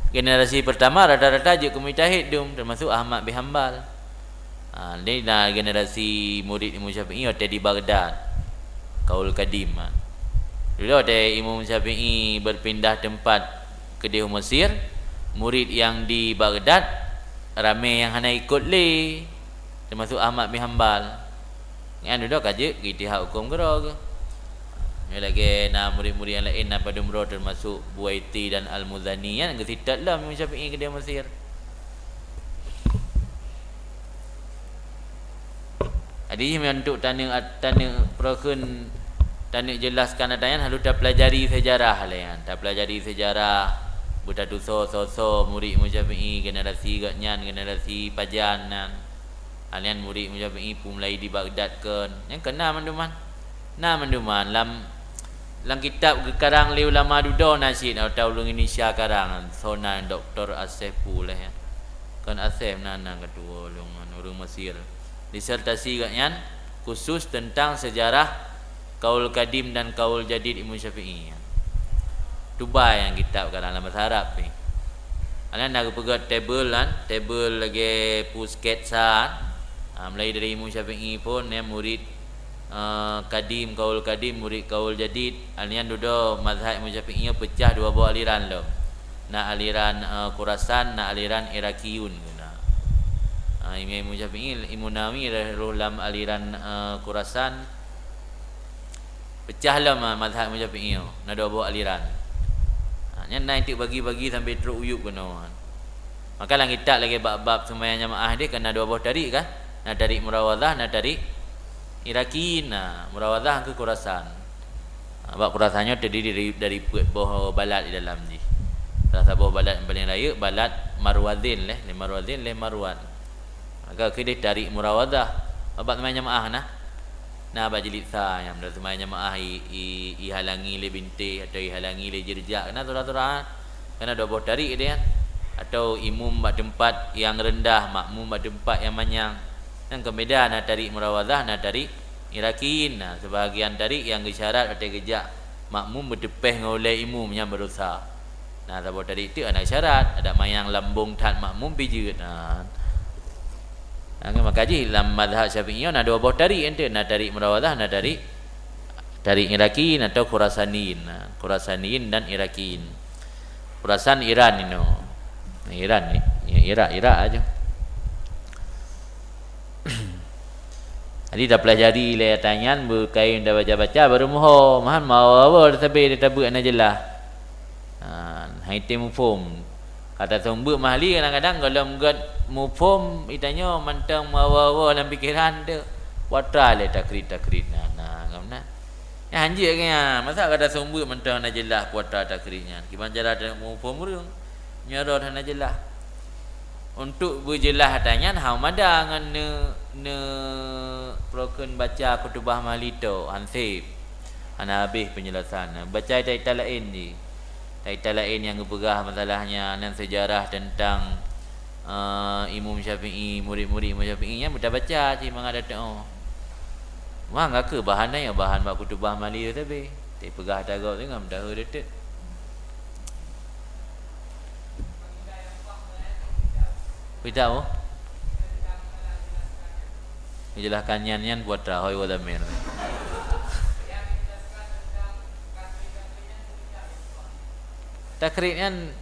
Generasi pertama rata-rata jeuet keu mujtahid dum, termasuk Ahmad bin Hambal. Ha, ni na generasi murit Imam Syafi'i watée di Baghdad. Kaul kadim, ha. Dulu watée Imam Syafi'i berpindah tempat keudeh u Mesir, murit nyang di Baghdad ramé nyang hana ikot lé, termasuk Ahmad bin Hambal. Nyan dudoe ka jeuet keu ijtihad huköm keudroe geuh. Nyoe lagée na murit-murit nyang laén na padum droe, termasuk Buwaiti dan Al-Muzani, nyan geusitot lom Imam Syafi'i keudeh Mesir. Jadi, untuk taneuk, taneuk peureukeun, taneuk jelaskan ata nyan, harôh tapelajari sejarah lé nyan. Tapelajari sejarah, beutatusoe soe-soe murit Imam Syafi'i, generasi gobnyan, generasi pajan nan. Nyan murit Imam Syafi'i peue mulai di Baghdad kon. Nyan kon na mandum nyan. Na mandum nyan lam, lam kitab geukarang lé ulama dudoe na cit, ata ureuëng Indonesia karang, soe nan Doktor Asef peue lé nyan. Kon Asef nan, nan keudua ulôn ngon ureuëng Mesir. Disertasi gobnyan khusus tentang sejarah kaul kadim dan kaul jadid Imam Syafi'i. Tubai nyang kitab karang lam bahasa Arab ni. Anan na geupeugah tabel kan, tabel lagée peue sketsa. Ha, mulai dari Imam Syafi'i pun, ya, murid, eh, kadim, kaul kadim, murid kaul jadid. Alian dudoe mazhab Imam Syafi'i nyoe peucah dua boh aliran lom. Na aliran, eh, Khurasan, na aliran Irakiyun. Nah. Ha, Imam Syafi'i, Imam Nawawi roh lam aliran, eh, Khurasan. Peucah lom, ah, mazhab Imam Syafi'i nyoe, na dua boh aliran. Ha, nyan na teuk bagi-bagi sampai trok u yup keunoe. Maka lam kitab lagée bab-bab seumayang jamaah deh kan na dua boh tarik kan? Na tarik Murawadah, na tarik Irakin. Nah, Murawadah keu Khurasan. Ha, bak Khurasan nyoe terdiri dari, dari peuet boh balad di dalam jih. Salah saboh balad nyang paleng rayeuk, balad Marwazin leh, leh Marwazin, leh Marwan. Maka keudeh tarik Murawadah. Bak seumayang jamaah nah. Na bak jilid sa nyang seumayang jamaah i, i, ihalangi lé bintéh atau ihalangi lé jeurjak. Na surah-surah. Kana dua boh tarik dia. Atau imum bak teumpat nyang reundah, makmum bak teumpat nyang manyang. Nyang keu beda na tarik Murawadah, na tarik Irakin. Na, sebahagian tarik nyang geusyarat watée geujak makmum beuteupeh ngon ulée imum nyang beudosa. Na, saboh tarik teuk hana syarat, adak manyang lambong that makmum pih jeuet. Na. Nah, maka jih lam mazhab Syafi'i na dua boh tarik ente, na tarik Murawadah, na tarik, tarik Irakin atau Khurasaniyin. Na, Khurasaniyin dan Irakin. Khurasan Iran inoe. Iran ni, ya, Irak, Irak aja. Jadi tapelajari lé ata nyan, beukaén tabaca-baca baru muphom. Mahan meuawa-awa tasabe tabeue hana jeulaih. Ha, hai tém muphom. Ka taseumeubeuet meuhali kadang-kadang gohlom gét muphom, itanyoe mantong meuawa-awa lam pikeran teuk. Watra lé takrit-takrit na, na, ngam na. Nyan hanjeuet keu nyan, masa ka taseumeubeuet mantong hana jeulaih watra takrit nyan. Kiban cara tamuphom ureuëng? Nyoe rot hana jeulaih. Untuk beujeulaih ata nyan hana mada ngon ne, ne peureukeun baca khutubah meuhali tok, han sép. Hana habéh peunjelasan. Baca ita-ita laén jih. Ita-ita laén nyang geupeugah masalah nyan, nyan sejarah teuntang, eh, Imam Syafi'i, murid-murid Imam Syafi'i nyan beutabaca cit mangat dateuoh. Wah, ka keuh bahan nyan, bahan bak khutubah meuhali sabe. Dipeugah ata gob teungoh meudahe deutet. Peugah, oh? Dijelaskan nyan, nyan putra, hôi wa dhamir. Takrib nyan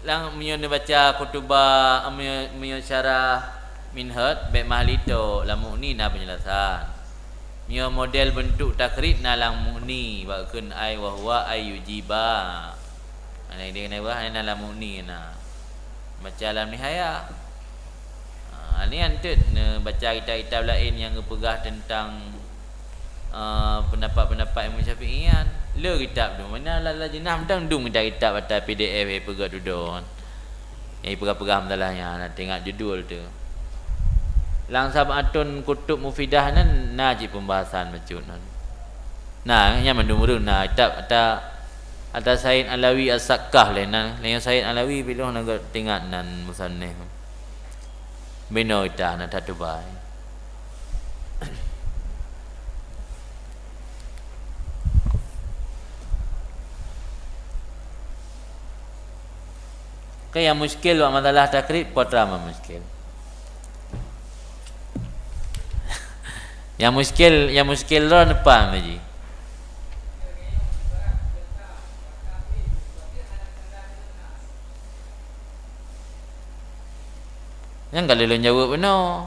lam, meunyoe neubaca khutubah, meunyoe, meunyoe syarah Minhaj, bèk mahli tok, lam Mughni na peunjelasan. Meunyoe model beuntuk takrib na lam Mughni, bak kheun ai wa huwa ay yujiba. Ana idéh keuneuk bah, na lam Mughni na. Baca lam Nihaya. Ha, nyan teuk neubaca kitab-kitab laén nyang geupeugah teuntang, eh, peundapat-peundapat Imam Syafi'i nyan. Le kitab tu, mana la, la jeunah mantong dum kitab-kitab ateueh P D F, eh, peugah tu don. Nyang ipeugah-peugah masalah nyan, na teuingat judul tu. Lam Sab'atun Kutub Mufidah nan na cit pembahasan bacut nan. Na, nyan mandum ureueng na kitab ata, ata Said Alawi As-Sakkah lé nan. Lé Said Alawi piloh na teuingat nan musannif. Binoe ita na tatubai. Ka nyang muskil bak masalah takrib, peue teuma muskil? Nyang muskil, nyang muskil droe neupaham jih. Nyan ka lôn jaweueb bunoe.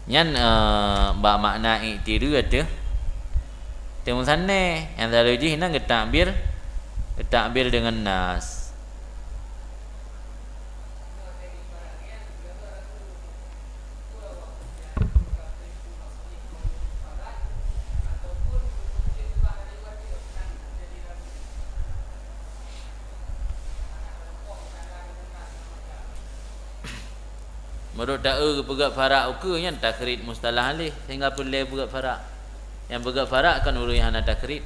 Nyan, eh, bak makna i'tiraf teuh, teuh musannif. Nyang selalu jih nyan geutakbir, geutakbir deungon nas. Meunurot taeu geupeugah farak ukeue nyan takrib mustalah lé, sehingga peureulée peugah farak. Nyang peugah farak kan ureuëng nyang hana takrib.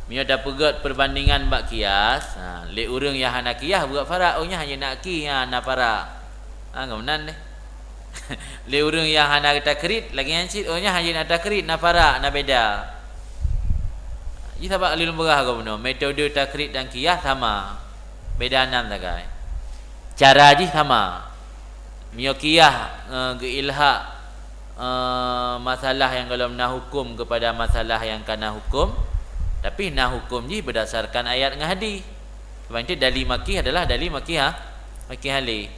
Meunyoe tapeugét peubandingan bak kias, ha, lé ureuëng nyang hana kias beuet farak, oh nyan hana ki, ha, na farak. Ha, geuh meunan deh. Lé ureuëng nyang hana takrib, lagée nyan cit, oh nyan hana takrib, na farak, na beda. Jih sabab lôn peugah geuh bunoe, metode takrib dan kias sama, beda nan sagai. Cara jih sama. Meunyoe kias, eh, geuilhak, eh, masalah nyang gohlom na huköm keupada masalah nyang ka na huköm, tapi na huköm jih beudasarkan ayat ngon hadis. Sebab itu dalil makih adalah dalil makih, ha, makih haleh.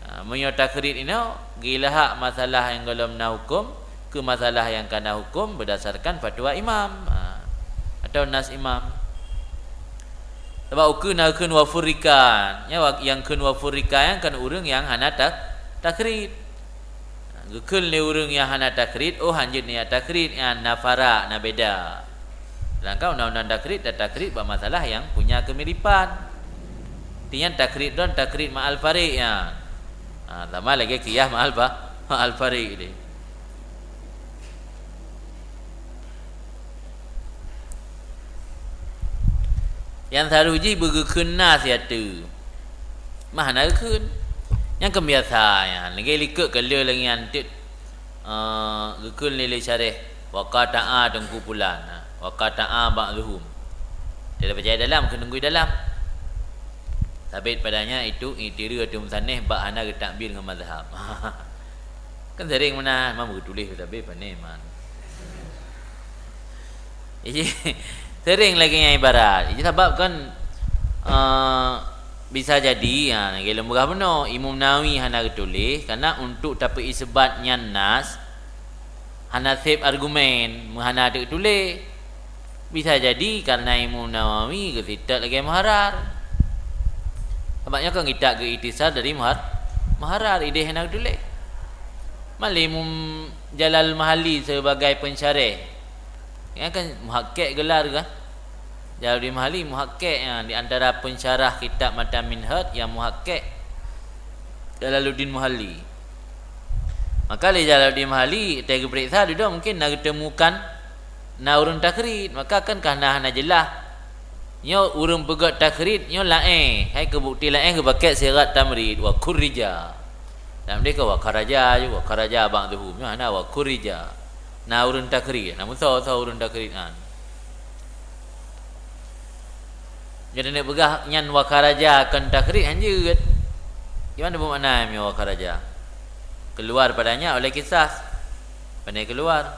Ha, meunyoe takrib inoe geuilhak masalah nyang gohlom na huköm keu masalah nyang ka na huköm beudasarkan fatwa imam, ha, atau nas imam. Sabab ukeue na kheun wa furriqa. Nya wa-, nyang kheun wa furriqa nyan kan ureuëng nyang hana ta-, takrib. Geukheun lé ureuëng nyang hana takrib, oh hanjeuet nyan takrib, nyan na farak, na beda. Sedangkan undang-undang takrib dan takrib bak masalah nyang punya kemiripan. Artinya takrib dan takrib ma'al fariq nyan. Ha, sama lagée kias ma'al fa-, ma'al fariq deh. Nyang seuharôh jih beugeukheun na siat teuk. Mah hana geukheun. Nyang keubiasa nyan, lagée likot ka lheueh lagée nyan teuk, eh, geukheun lé, lé syarah, wa qata'a Teungku Pulan, wa qata'a ba'dhuhum. Tidak percaya dalam, keuneuk gui dalam. Sabit padanya itu i'tiraf atau musaneh bak hana geutakbir ngon mazhab. Kan sering meunan, mam geutuléh sabé pane man. Jadi, sering lagée nyan ibarat. Jadi, sabab kan, eh, bisa jadi, ha, lagée lôn peugah bunoe, Imam Nawawi hana geutuléh, karena untuk tapeuisbat nyan nas, hana sép argumen, meuhana teuk tuléh. Bisa jadi karena Imam Nawawi geusitak lagée Muharrar. Sabab nyoe kan geutak geu-ikhtisar dari Muhar-, Muharrar, idéh hana geutuléh. Malah Imam Jalal Mahalli sebagai pensyarah. Nyan kan muhakkik gelar kan? Jalaluddin Mahalli muhakkik, ya, di antara pensyarah kitab matan Minhaj yang muhakkik Jalaluddin Mahalli. Maka lé Jalaluddin Mahalli, watée geupeuriksa dudoe mungkin na geuteumukan na ureuëng takrib, maka kan ka na hana jeulaih. Nyoe ureuëng peugét takrib nyoe laén, hai keu bukti laén geupakè sigat tamrid, wa kurrija. Lam deh ka wa kharaja, wa kharaja ba'dhuhum. Nyoe hana wa kurrija. Na ureuëng takrib, na meusoe-soe ureuëng takrib nyan. Jadi neupeugah nyan wa kharaja kon takhrij, han jeuet. Kiban buet makna meunyoe wa kharaja? Keluar padanya oleh kisas. Pandai keluar.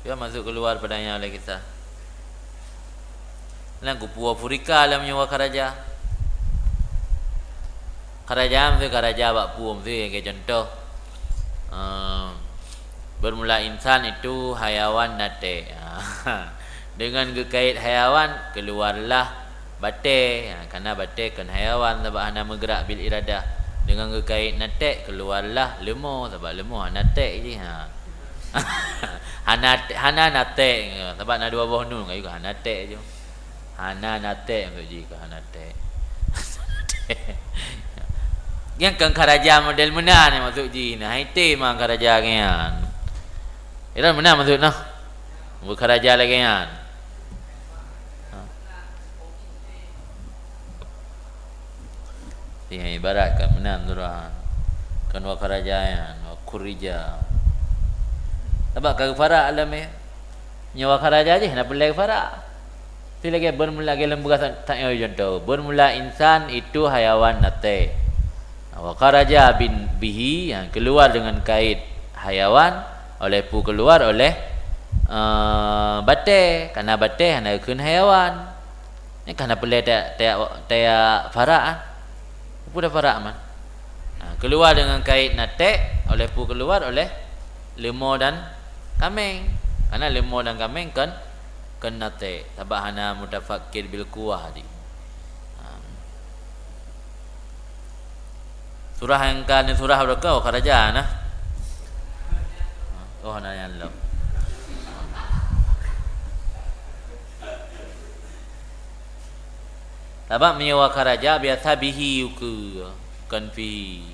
Kiban maksud keluar padanya oleh kisas? Lam kupu wa furika lam nyoe wa kharaja. Kharaja meusti kharaja bak pu meusti, keu contoh. Ehm, bermula insan itu hayawan natek. Dengan geukait hayawan, keluarlah batée. Ha, karena batée kon hayawan sabab hana meugerak bil iradah. Dengan geukait natek, keluarlah leumo sabab leumo hana tek jih. Ha. Hana, hana natek, sabab na dua boh nun, kayu hana tek jih. Hana natek maksud jih, kon hana tek. Nyang kon kharaja model meunan maksud jih, nah, hai té mang kharaja nyan. Iran meunan maksud nah. Buet kharaja lagée nyan. Ha. Nyang ibarat kan meunan tu dah. Kan wa kharaja nyan, wa khurija. Sabab ka geufarak alam eh. Nyoe wa kharaja jih na peulai geufarak. Ti lagée bermula, lagée lam peugah ta-, ta-, contoh, bermula insan itu hayawan natek. Wa kharaja bin bihi, ha, keluar dengan kait hayawan, oleh pu keluar oleh, eh, batée, karena batée hana geukheun hayawan. Nyan ka na peulai ta-, ta-, ta-, farak, ah. Pu dah farak man. Ha, keluar dengan kait natek, oleh pu keluar oleh leumo dan kaméng. Karena leumo dan kaméng kon, kon natek, sabab hana mutafakir bil kuwah di. Ha. Surah nyang ka neusurah beureuka, oh, kharaja nah. Oh, na nyan lom. Sabab meunyoe wa kharaja biasa bihi ukeue, kon fihi.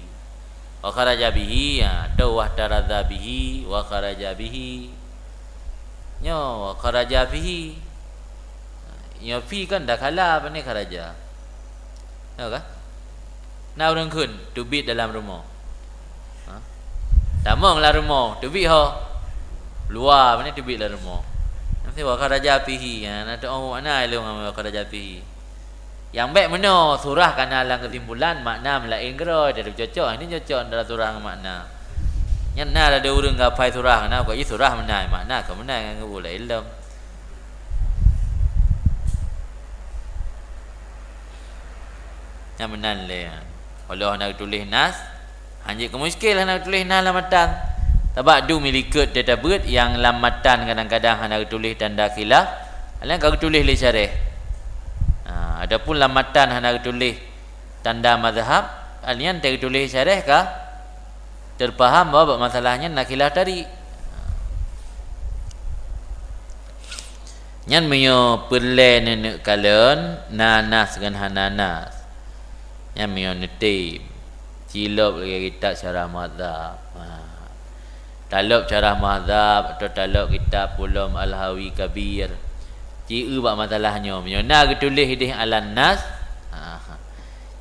Wa kharaja bihi, ya, atau wahtaraza bihi, wa kharaja bihi. Nyoe wa kharaja fihi. Nyoe fi kan dakhala, pane kharaja. Nyoe kan? Na ureuëng kheun teubiet dalam rumoh. Ha? Tamong lam rumoh, teubiet ho. Luwa, pane teubiet lam rumoh. Nanti wa kharaja fihi. Ha, na teuoh makna ilong ngon wa kharaja fihi. Nyang bék meunoe, surah kana lam keusimpulan, makna meulaén keudroe, jadi cocok, ini cocok antara surah ngon makna. Nyan na ada ureuëng gapai surah kana, kok jih surah meunan, makna ka meunan ngon geubu laén lom. Nyan meunan lé. Walau hana geutuléh nas, hanjeuet keu muskil hana geutuléh nas lam matan. Sabab dum likot teutabeuet nyang lam matan kadang-kadang hana geutuléh tanda khilaf, hana ka geutuléh lé syarah. Ha, adapun lam matan hana geutuléh tanda mazhab, hal nyan teutuléh syarah ka teupaham bahwa bak masalah nyan na khilaf tadi. Nyan meunyoe peureulée neuneuk kalon, na nas ngon hana nas. Nyan meunyoe neutem, cilop lagée kitab syarah mazhab. Ha. Talop syarah mazhab atau talop kitab Pulom Al-Hawi Kabir. Ci eu bak masalah nyoe, meunyoe na geutuléh ideh alan nas, ha, ha.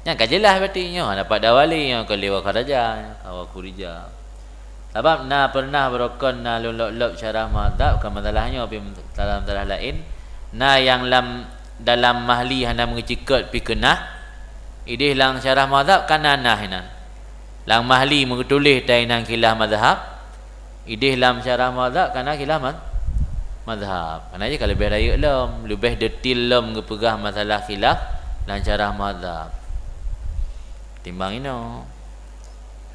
Nyan ka jeulaih berarti nyoe, dapat dawali nyoe, ka lewat kharaja, ka wa khurija. Sabab na pernah beurokon na lôn lop-lop syarah mazhab, ka masalah nyoe pih dalam masalah laén. Na nyang lam, dalam mahli hana meucikot pih keunah, ideh lam syarah mazhab ka na nah inan. Lam mahli meutuléh ta inan khilaf mazhab, ideh lam syarah mazhab ka na khilaf ma-, mazhab. Kana jih ka leubeh rayeuk lom, leubeh detail lom geupeugah masalah khilaf lam syarah mazhab. Timbang inoe.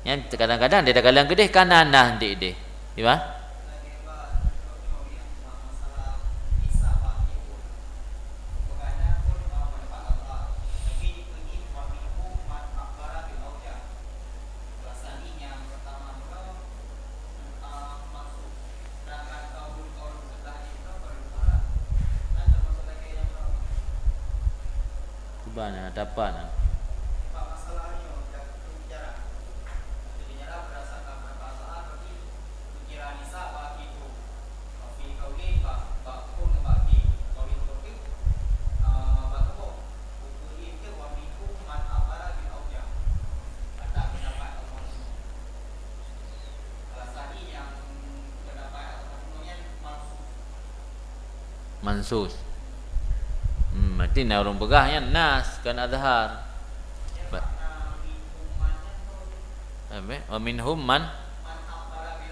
Nyan kadang-kadang dia takalon keudeh ka na nah ideh. Di ba? Kuba na, tapak na. Mansus. Hmm, Berarti na ureuëng peugah nyan nas, kon azhar. Ba-, apa? Wa minhum man,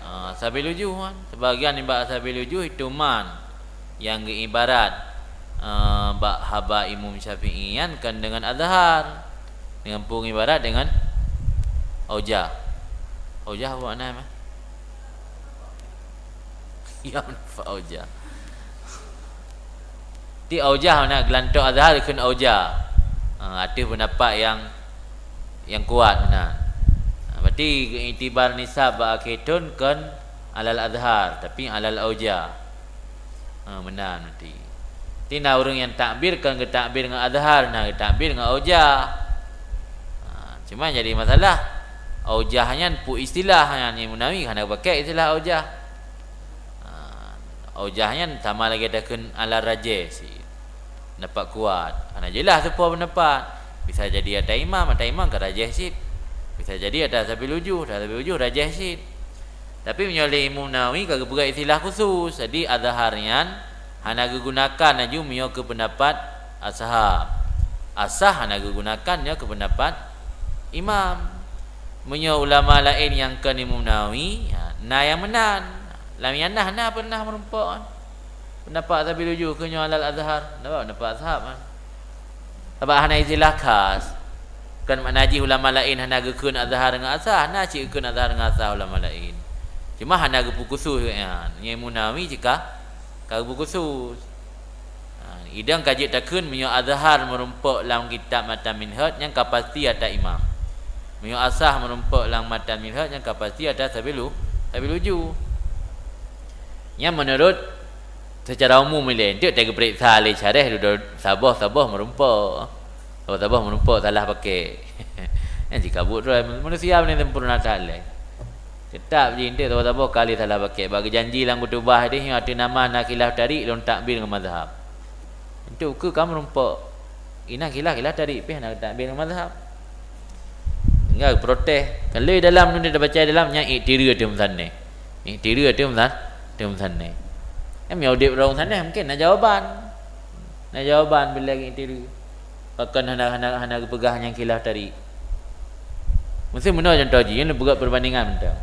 ah, sabil wujuh kan. Sebagian nibak sabil wujuh itu man nyang geuibarat, eh, bak haba Imam Syafi'i nyan kon deungon azhar. Deungon peue geuibarat? Deungon aujah. Aujah apa makna mah? Ya, nampak aujah. Di aujah na geulantok azhar kheun aujah. Ha, ateueh pendapat nyang, nyang kuat meunan. Ha, berarti itibar nisab bak akhé thon kon alal azhar, tapi alal aujah. Ha, meunan berarti. Berarti na ureuëng nyang takbir kon geutakbir ngon azhar, na geutakbir ngon aujah. Ha, cuma jadi masalah, aujah nyan peue istilah nyan, Imam Nawawi hana geupakai istilah aujah. Ha, aujah nyan sama lagée takheun ala rajih cit. Pendapat kuat. Hana jeulaih sapeue pendapat. Bisa jadi ata imam, ata imam ka rajih cit. Bisa jadi ata sabil wujuh, ata sabil wujuh rajih cit. Tapi meunyoe lé Imam Nawawi ka geupeugah istilah khusus, jadi azhar nyan hana geugunakan laju meunyoe keu pendapat ashab. Asah hana geugunakan nyoe keu pendapat imam. Meunyoe ulama laén nyang kon Imam Nawawi, ya, na nyang meunan. Lam I'anah na pernah meurumpok. Pendapat sabil wujuh keu nyoe alal azhar. Napa pendapat ashab kan? Sabab hana istilah khas. Kon makna jih ulama laén hana geukheun azhar ngon asah, na cit geukheun azhar ngon asah ulama laén. Cuma hana geupeu khusus nyan. Nyan Imam Nawawi cit ka, ka geupeu khusus. Ha, idang ka jeuet takheun meunyoe azhar meurumpok lam kitab matan Minhaj, nyan ka pasti ata imam. Meunyoe asah meurumpok lam matan Minhaj, nyan ka pasti ata sabil wu-, sabil wujuh. Nyan meunurot seucara umum ilée, enteuk tageupareksa lé syarah dudoe saboh-saboh meurumpok. Saboh-saboh meurumpok salah pakai. Nyan jikabut droe, manusia ni sempurna that lé. Teutap jih enteuk saboh-saboh kali salah pakai. Bak geujanji lam khutubah deh, nyoe ateueh nama na khilaf tarik lôn takbir ngon mazhab. Enteuk keu ka meurumpok. Inan khilaf-khilaf tarik pih na takbir ngon mazhab. Tinggai protes. Kalau dalam tu dia baca dalam nyan iktira tu meusané. Iktira tu meusan-, tu meusané. Kan meunyoe udeb ureuëng sané mungkin na jawaban. Na jawaban bila iktira. Pakon hana, hana, hana geupeugah nyang khilaf tarik. Mesti meunoe contoh jih, nyan peugah perbandingan mantong.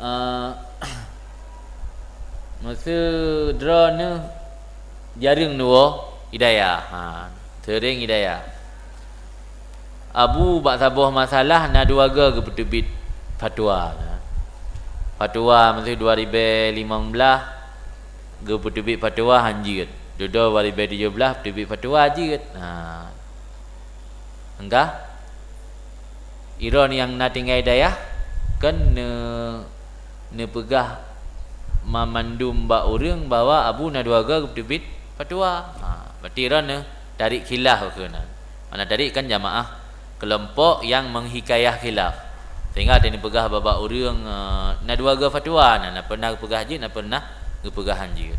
Eh, meusidroe neuh jareueng neuwoe i dayah. Ha, seuring i dayah. Abu bak saboh masalah na dua goe geupeuteubiet fatwa. Fatwa meusidroe dua ribée limong blaih geupeuteubiet fatwa hanjeuet. Dudoe dua ribée tujoh blaih peuteubiet fatwa jeuet. Ha. Enggah? Droeneuh nyang na tinggai dayah, kan ne-, neupeugah mamandum bak ureuëng bahwa Abu na dua goe geupeuteubiet fatwa. Ha, berarti droeneuh tarik khilaf keunan. Mana tarik kan jamaah kelompok nyang menghikayah khilaf. Sehingga neupeugah bak ureuëng, eh, na dua goe fatwa, na, na pernah geupeugah jeuet, na pernah geupeugah hanjeuet.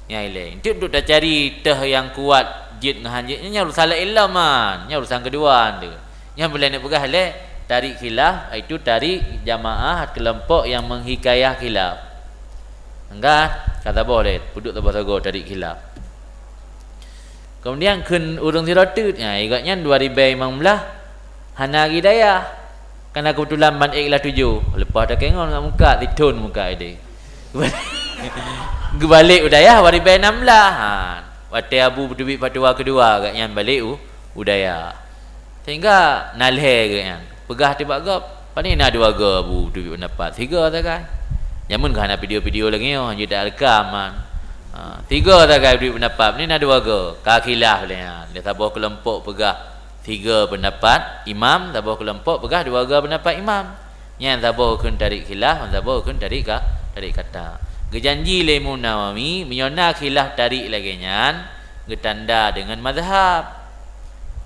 Nyan ilée. Enteuk, enteuk tacari teuh nyang kuat jeuet ngon hanjeuet, nyan urusan laén lom, man. Nyan urusan keudua tu. Nyang boleh neupeugah lé tarik khilaf, iaitu tarik jamaah kelompok nyang menghikayah khilaf. Enggah, ka saboh lé, peuduek saboh sagoe tarik khilaf. Kemudian kheun ureuëng sidroe teuk, ya, i gobnyan dua ribée limong blaih hana geuidayah. Karena kebetulan ban ék lah tujoh, leupah takengon ngon muka, sithon muka ideh. Geubalek u dayah dua ribée nam blaih. Ha, watée Abu peuteubiet fatwa keudua, gobnyan balek u, u dayah. Sehingga na lhée geuh nyan. Peugah teuh bak gob, "Pane na dua goe Abu teubiet peundapat, sigoe sagai." Jameun ka hana video-video lagée nyoe, hanjeuet tarekam, man. Ha, sigoe sagai teubiet peundapat, pane na dua goe. Ka khilaf lé nyan. Lé saboh keulompok peugah sigoe peundapat imam, saboh keulompok peugah dua goe peundapat imam. Nyan saboh kheun tarik khilaf, saboh kheun tarik ka, tarik kata. Geujanji lé Imam Nawawi, meunyoe na khilaf tarik lagée nyan, geutanda deungon mazhab.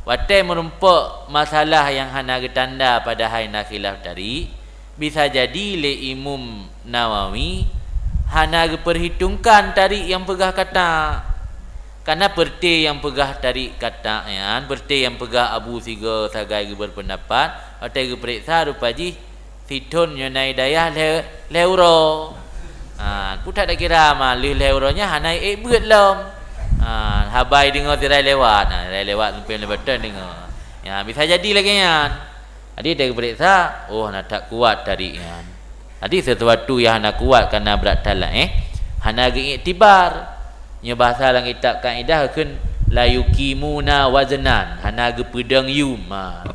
Watée meurumpok masalah nyang hana geutanda padahai na khilaf tarik, bisa jadi lé Imam Nawawi hana geupeurhitongkan tarik nyang peugah kata. Kana peureuté nyang peugah tarik kata nyan, peureuté nyang peugah Abu sigoe sagai geubri peundapat, watée geupareksa rupa jih sithon nyoe na i dayah lhée, lhée uroe. Ha, peue that takira ma lheueh lhée uroe nyan hana ék beuet lom. Ha, haba deungoe sirai lewat. Ha, sirai lewat sampoe lewat deungoe. Ya, bisa jadi lagée nyan. Jadi, dia peuriksa, oh, na that kuat tarik nyan. Jadi, sesuatu nyang hana kuat kana brat that laén, eh, hana geuiktibar. Nyoe bahasa lam kitab kaidah kheun la yuqimuna waznan, hana geupeudong yum. Ha.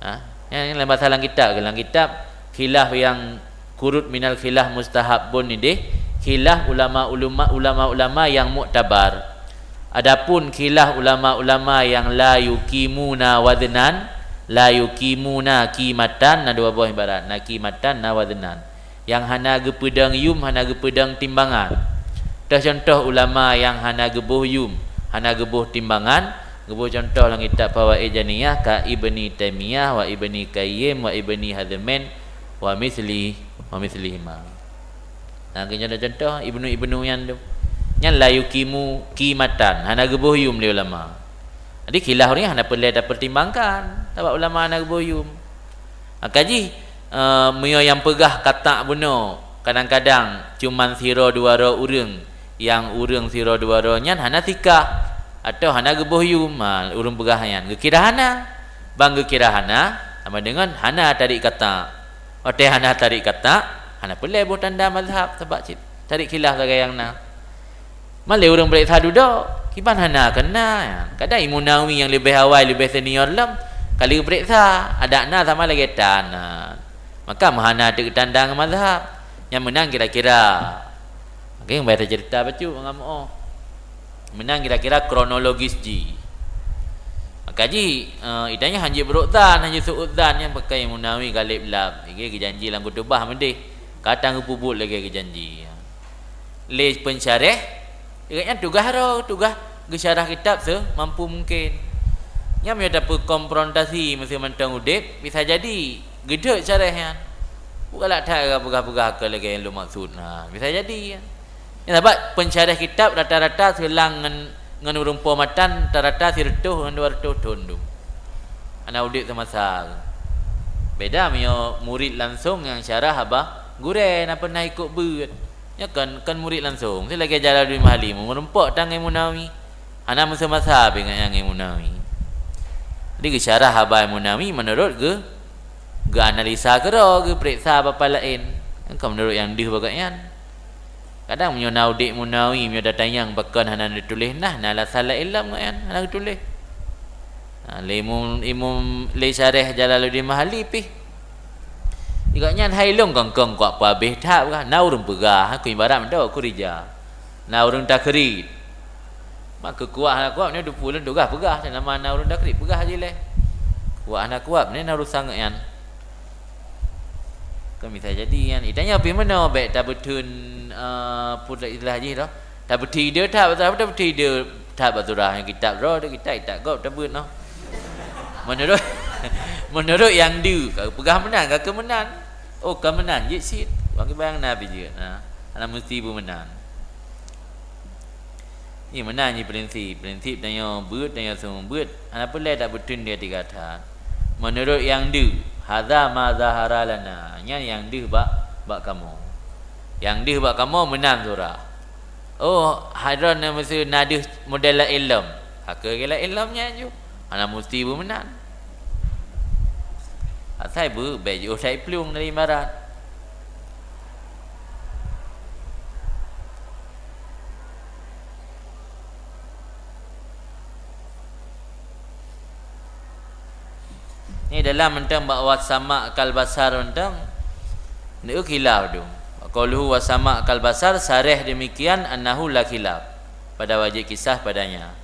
Ha, nyan lam bahasa lam kitab, lam kitab khilaf nyang kurut minal khilaf mustahabun nideh, khilaf ulama-ulama, ulama-ulama nyang muktabar. Adapun khilaf ulama-ulama nyang la yuqimuna waznan, la yuqimuna qimatan, na dua boh ibarat, na qimatan, na waznan. Nyang hana geupeudong yum, hana geupeudong timbangan. Teucontoh ulama nyang hana geuboh yum, hana geuboh timbangan, geuboh contoh lam kitab Fawaid Janiyah ka Ibni Taimiyah wa Ibni Qayyim wa Ibni Hazmin wa misli, wa mislihima. Nah, keu contoh-contoh ibnu-ibnu nyan tu. Nyan la yuqimu qimatan, hana geuboh yum lé ulama. Jadi, khilaf nyan hana peureulée tapeutimbangkan, sabab ulama hana geuboh yum. Maka jih, eh, meunyoe nyang peugah katak bunoe, kadang-kadang cuman sidroe dua droe ureuëng, nyang ureuëng sidroe dua droe nyan hana sikah, atau hana geuboh yum, ha, ureuëng peugah nyan, geukira hana. Ban geukira hana, sama deungon hana tarik katak. Watée hana tarik katak, hana peureulée boh tanda mazhab, sabab cit tarik khilaf lagée nyang na. Malée ureuëng peuriksa dudoe, kiban hana keu na. Kadang Imam Nawawi nyang leubeh awai, leubeh senior lom, ka lheueh peuriksa, adak na sama lagée tan. Maka meuhana teuk tanda ngon mazhab. Nyang meunan kira-kira. Oke, nyang biasa cerita bacut ngon meuoh. Meunan kira-kira kronologis jih. Maka jih, eh, itanya hanjeuet brok zan, hanjeuet seuôt zan nyang pakai Imam Nawawi galeb lab. Lagée geujanji lam khutubah meudeh. Ka tang geupeubuet lagée geujanji. Lé peunsyarah, gobnyan tugaih droe, tugaih geusyarah kitab seumampu mungken. Nyan meunyoe tapeukonfrontasi meusé mantong udeb, bisa jadi geudeuek syarah nyan. Bukan galak that peugah-peugah keu lagée nyang lôn maksud. Ha, bisa jadi. Nyan sabab peunsyarah kitab rata-rata seulang ngon, ngon ureuëng po matan rata-rata sireutôh ngon dua reutôh thon dum. Hana udeb seumasa. Beda meunyoe murit langsong nyang syarah haba gurée, na pernah ikot beuet. Nyoe kon, kon murit langsong. Lagée Jalaluddin Mahali, meureumpok tan ngon Imam Nawawi. Hana meuseumasa pih ngon Imam Nawawi. Jadi geusyarah haba Imam Nawawi meunurot geu, geuanalisa keudroe, geupeuriksa bapa laén. Kon meunurot nyang deuh bak gobnyan. Kadang meunyoe na udeb Imam Nawawi, meunyoe tatanyong pakon hana neutuléh nah, na alasan laén lom gobnyan hana geutuléh. Ha, lé Imam, Imam lé syarah Jalaluddin Mahali pih. Gobnyan hai lôn kong-kong kuat peuhabéh that, na ureuëng peugah, aku ibarat meudoe, aku rija. Na ureuëng takrit. Maka kuat hana kuat, ni dupu lôn tugaih peugah, nama na ureuëng takrit, peugah jih lé. Kuat hana kuat, ni na urusan nyan. Kan bisa jadi nyan. Itanya pih meunoe, bék tabeuteun, eh, peue istilah jih tu. Tabeuteun ide that, tabeuteun ide that bak surah nyang kitab droe, kitab, kitab gob tabeuet noh. Meunurot, meunurot nyang deuh, ka peugah meunan, ka keu meunan. Oh, ka meunan, jeuet cit. Bang kiban na pih jeuet. Nah, hana meusti beu meunan. Nyan meunan jih prinsip. Prinsip tanyoe beuet, tanyoe seumeubeuet. Hana peureulée tabeuteun di tiga that. Meunurot nyang deuh, hadza ma zahara lana. Nyan nyang deuh bak, bak kamoe. Nyang deuh bak kamoe meunan surah. Oh, hai droeneuh meuseu na deuh model laén lom. Ka keu lagée laén lom nyan ju. Hana musti beu meunan. Asai beu, bék jiôh that iplueng dari barat. Ni dalam mantong bak wasama kal basar mantong, ni khilaf tu. Qauluhu wasama kal basar, sareh demikian, annahu la khilaf, pada wajib kisah padanya.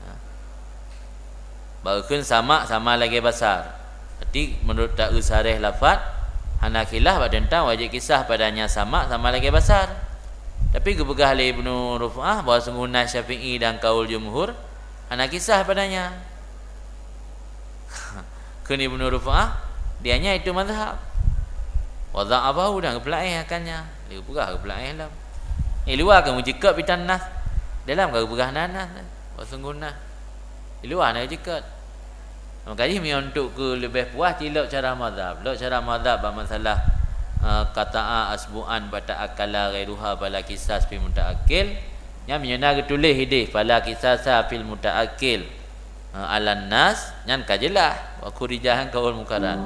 Ha. Bak geukheun sama, sama lagée basar. Berarti meunurot taeu sareh lafaz, hana khilaf bak teuntang wajib kisah padanya sama, sama lagée basar. Tapi geupeugah lé Ibnu Ruf'ah bahwa sungguhnya Syafi'i dan kaul jumhur hana kisah padanya. Kheun Ibnu Ruf'ah, dia nyan itu mazhab. Wa dha'afahu, dan geupeulaéh akannya. Dia geupeugah geupeulaéh lom. Eh, luwa ka meucikap pitan nas. Dalam ka geupeugah na nas. Wa sungguh nas. Di luwa na jikot. Maka jih meunyoe untuk keu leubeh puas, ci lok syarah mazhab. Lok syarah mazhab bak masalah, eh, qata'a asbu'an fa ta'akkala ghairuha fala qisas fi muta'akkil. Nyan meunyoe na geutuléh idéh, "Fala qisasa fil muta'aqqil, ha, 'alan nas," nyan ka jeulaih, wa khurijah qaul muqarrar.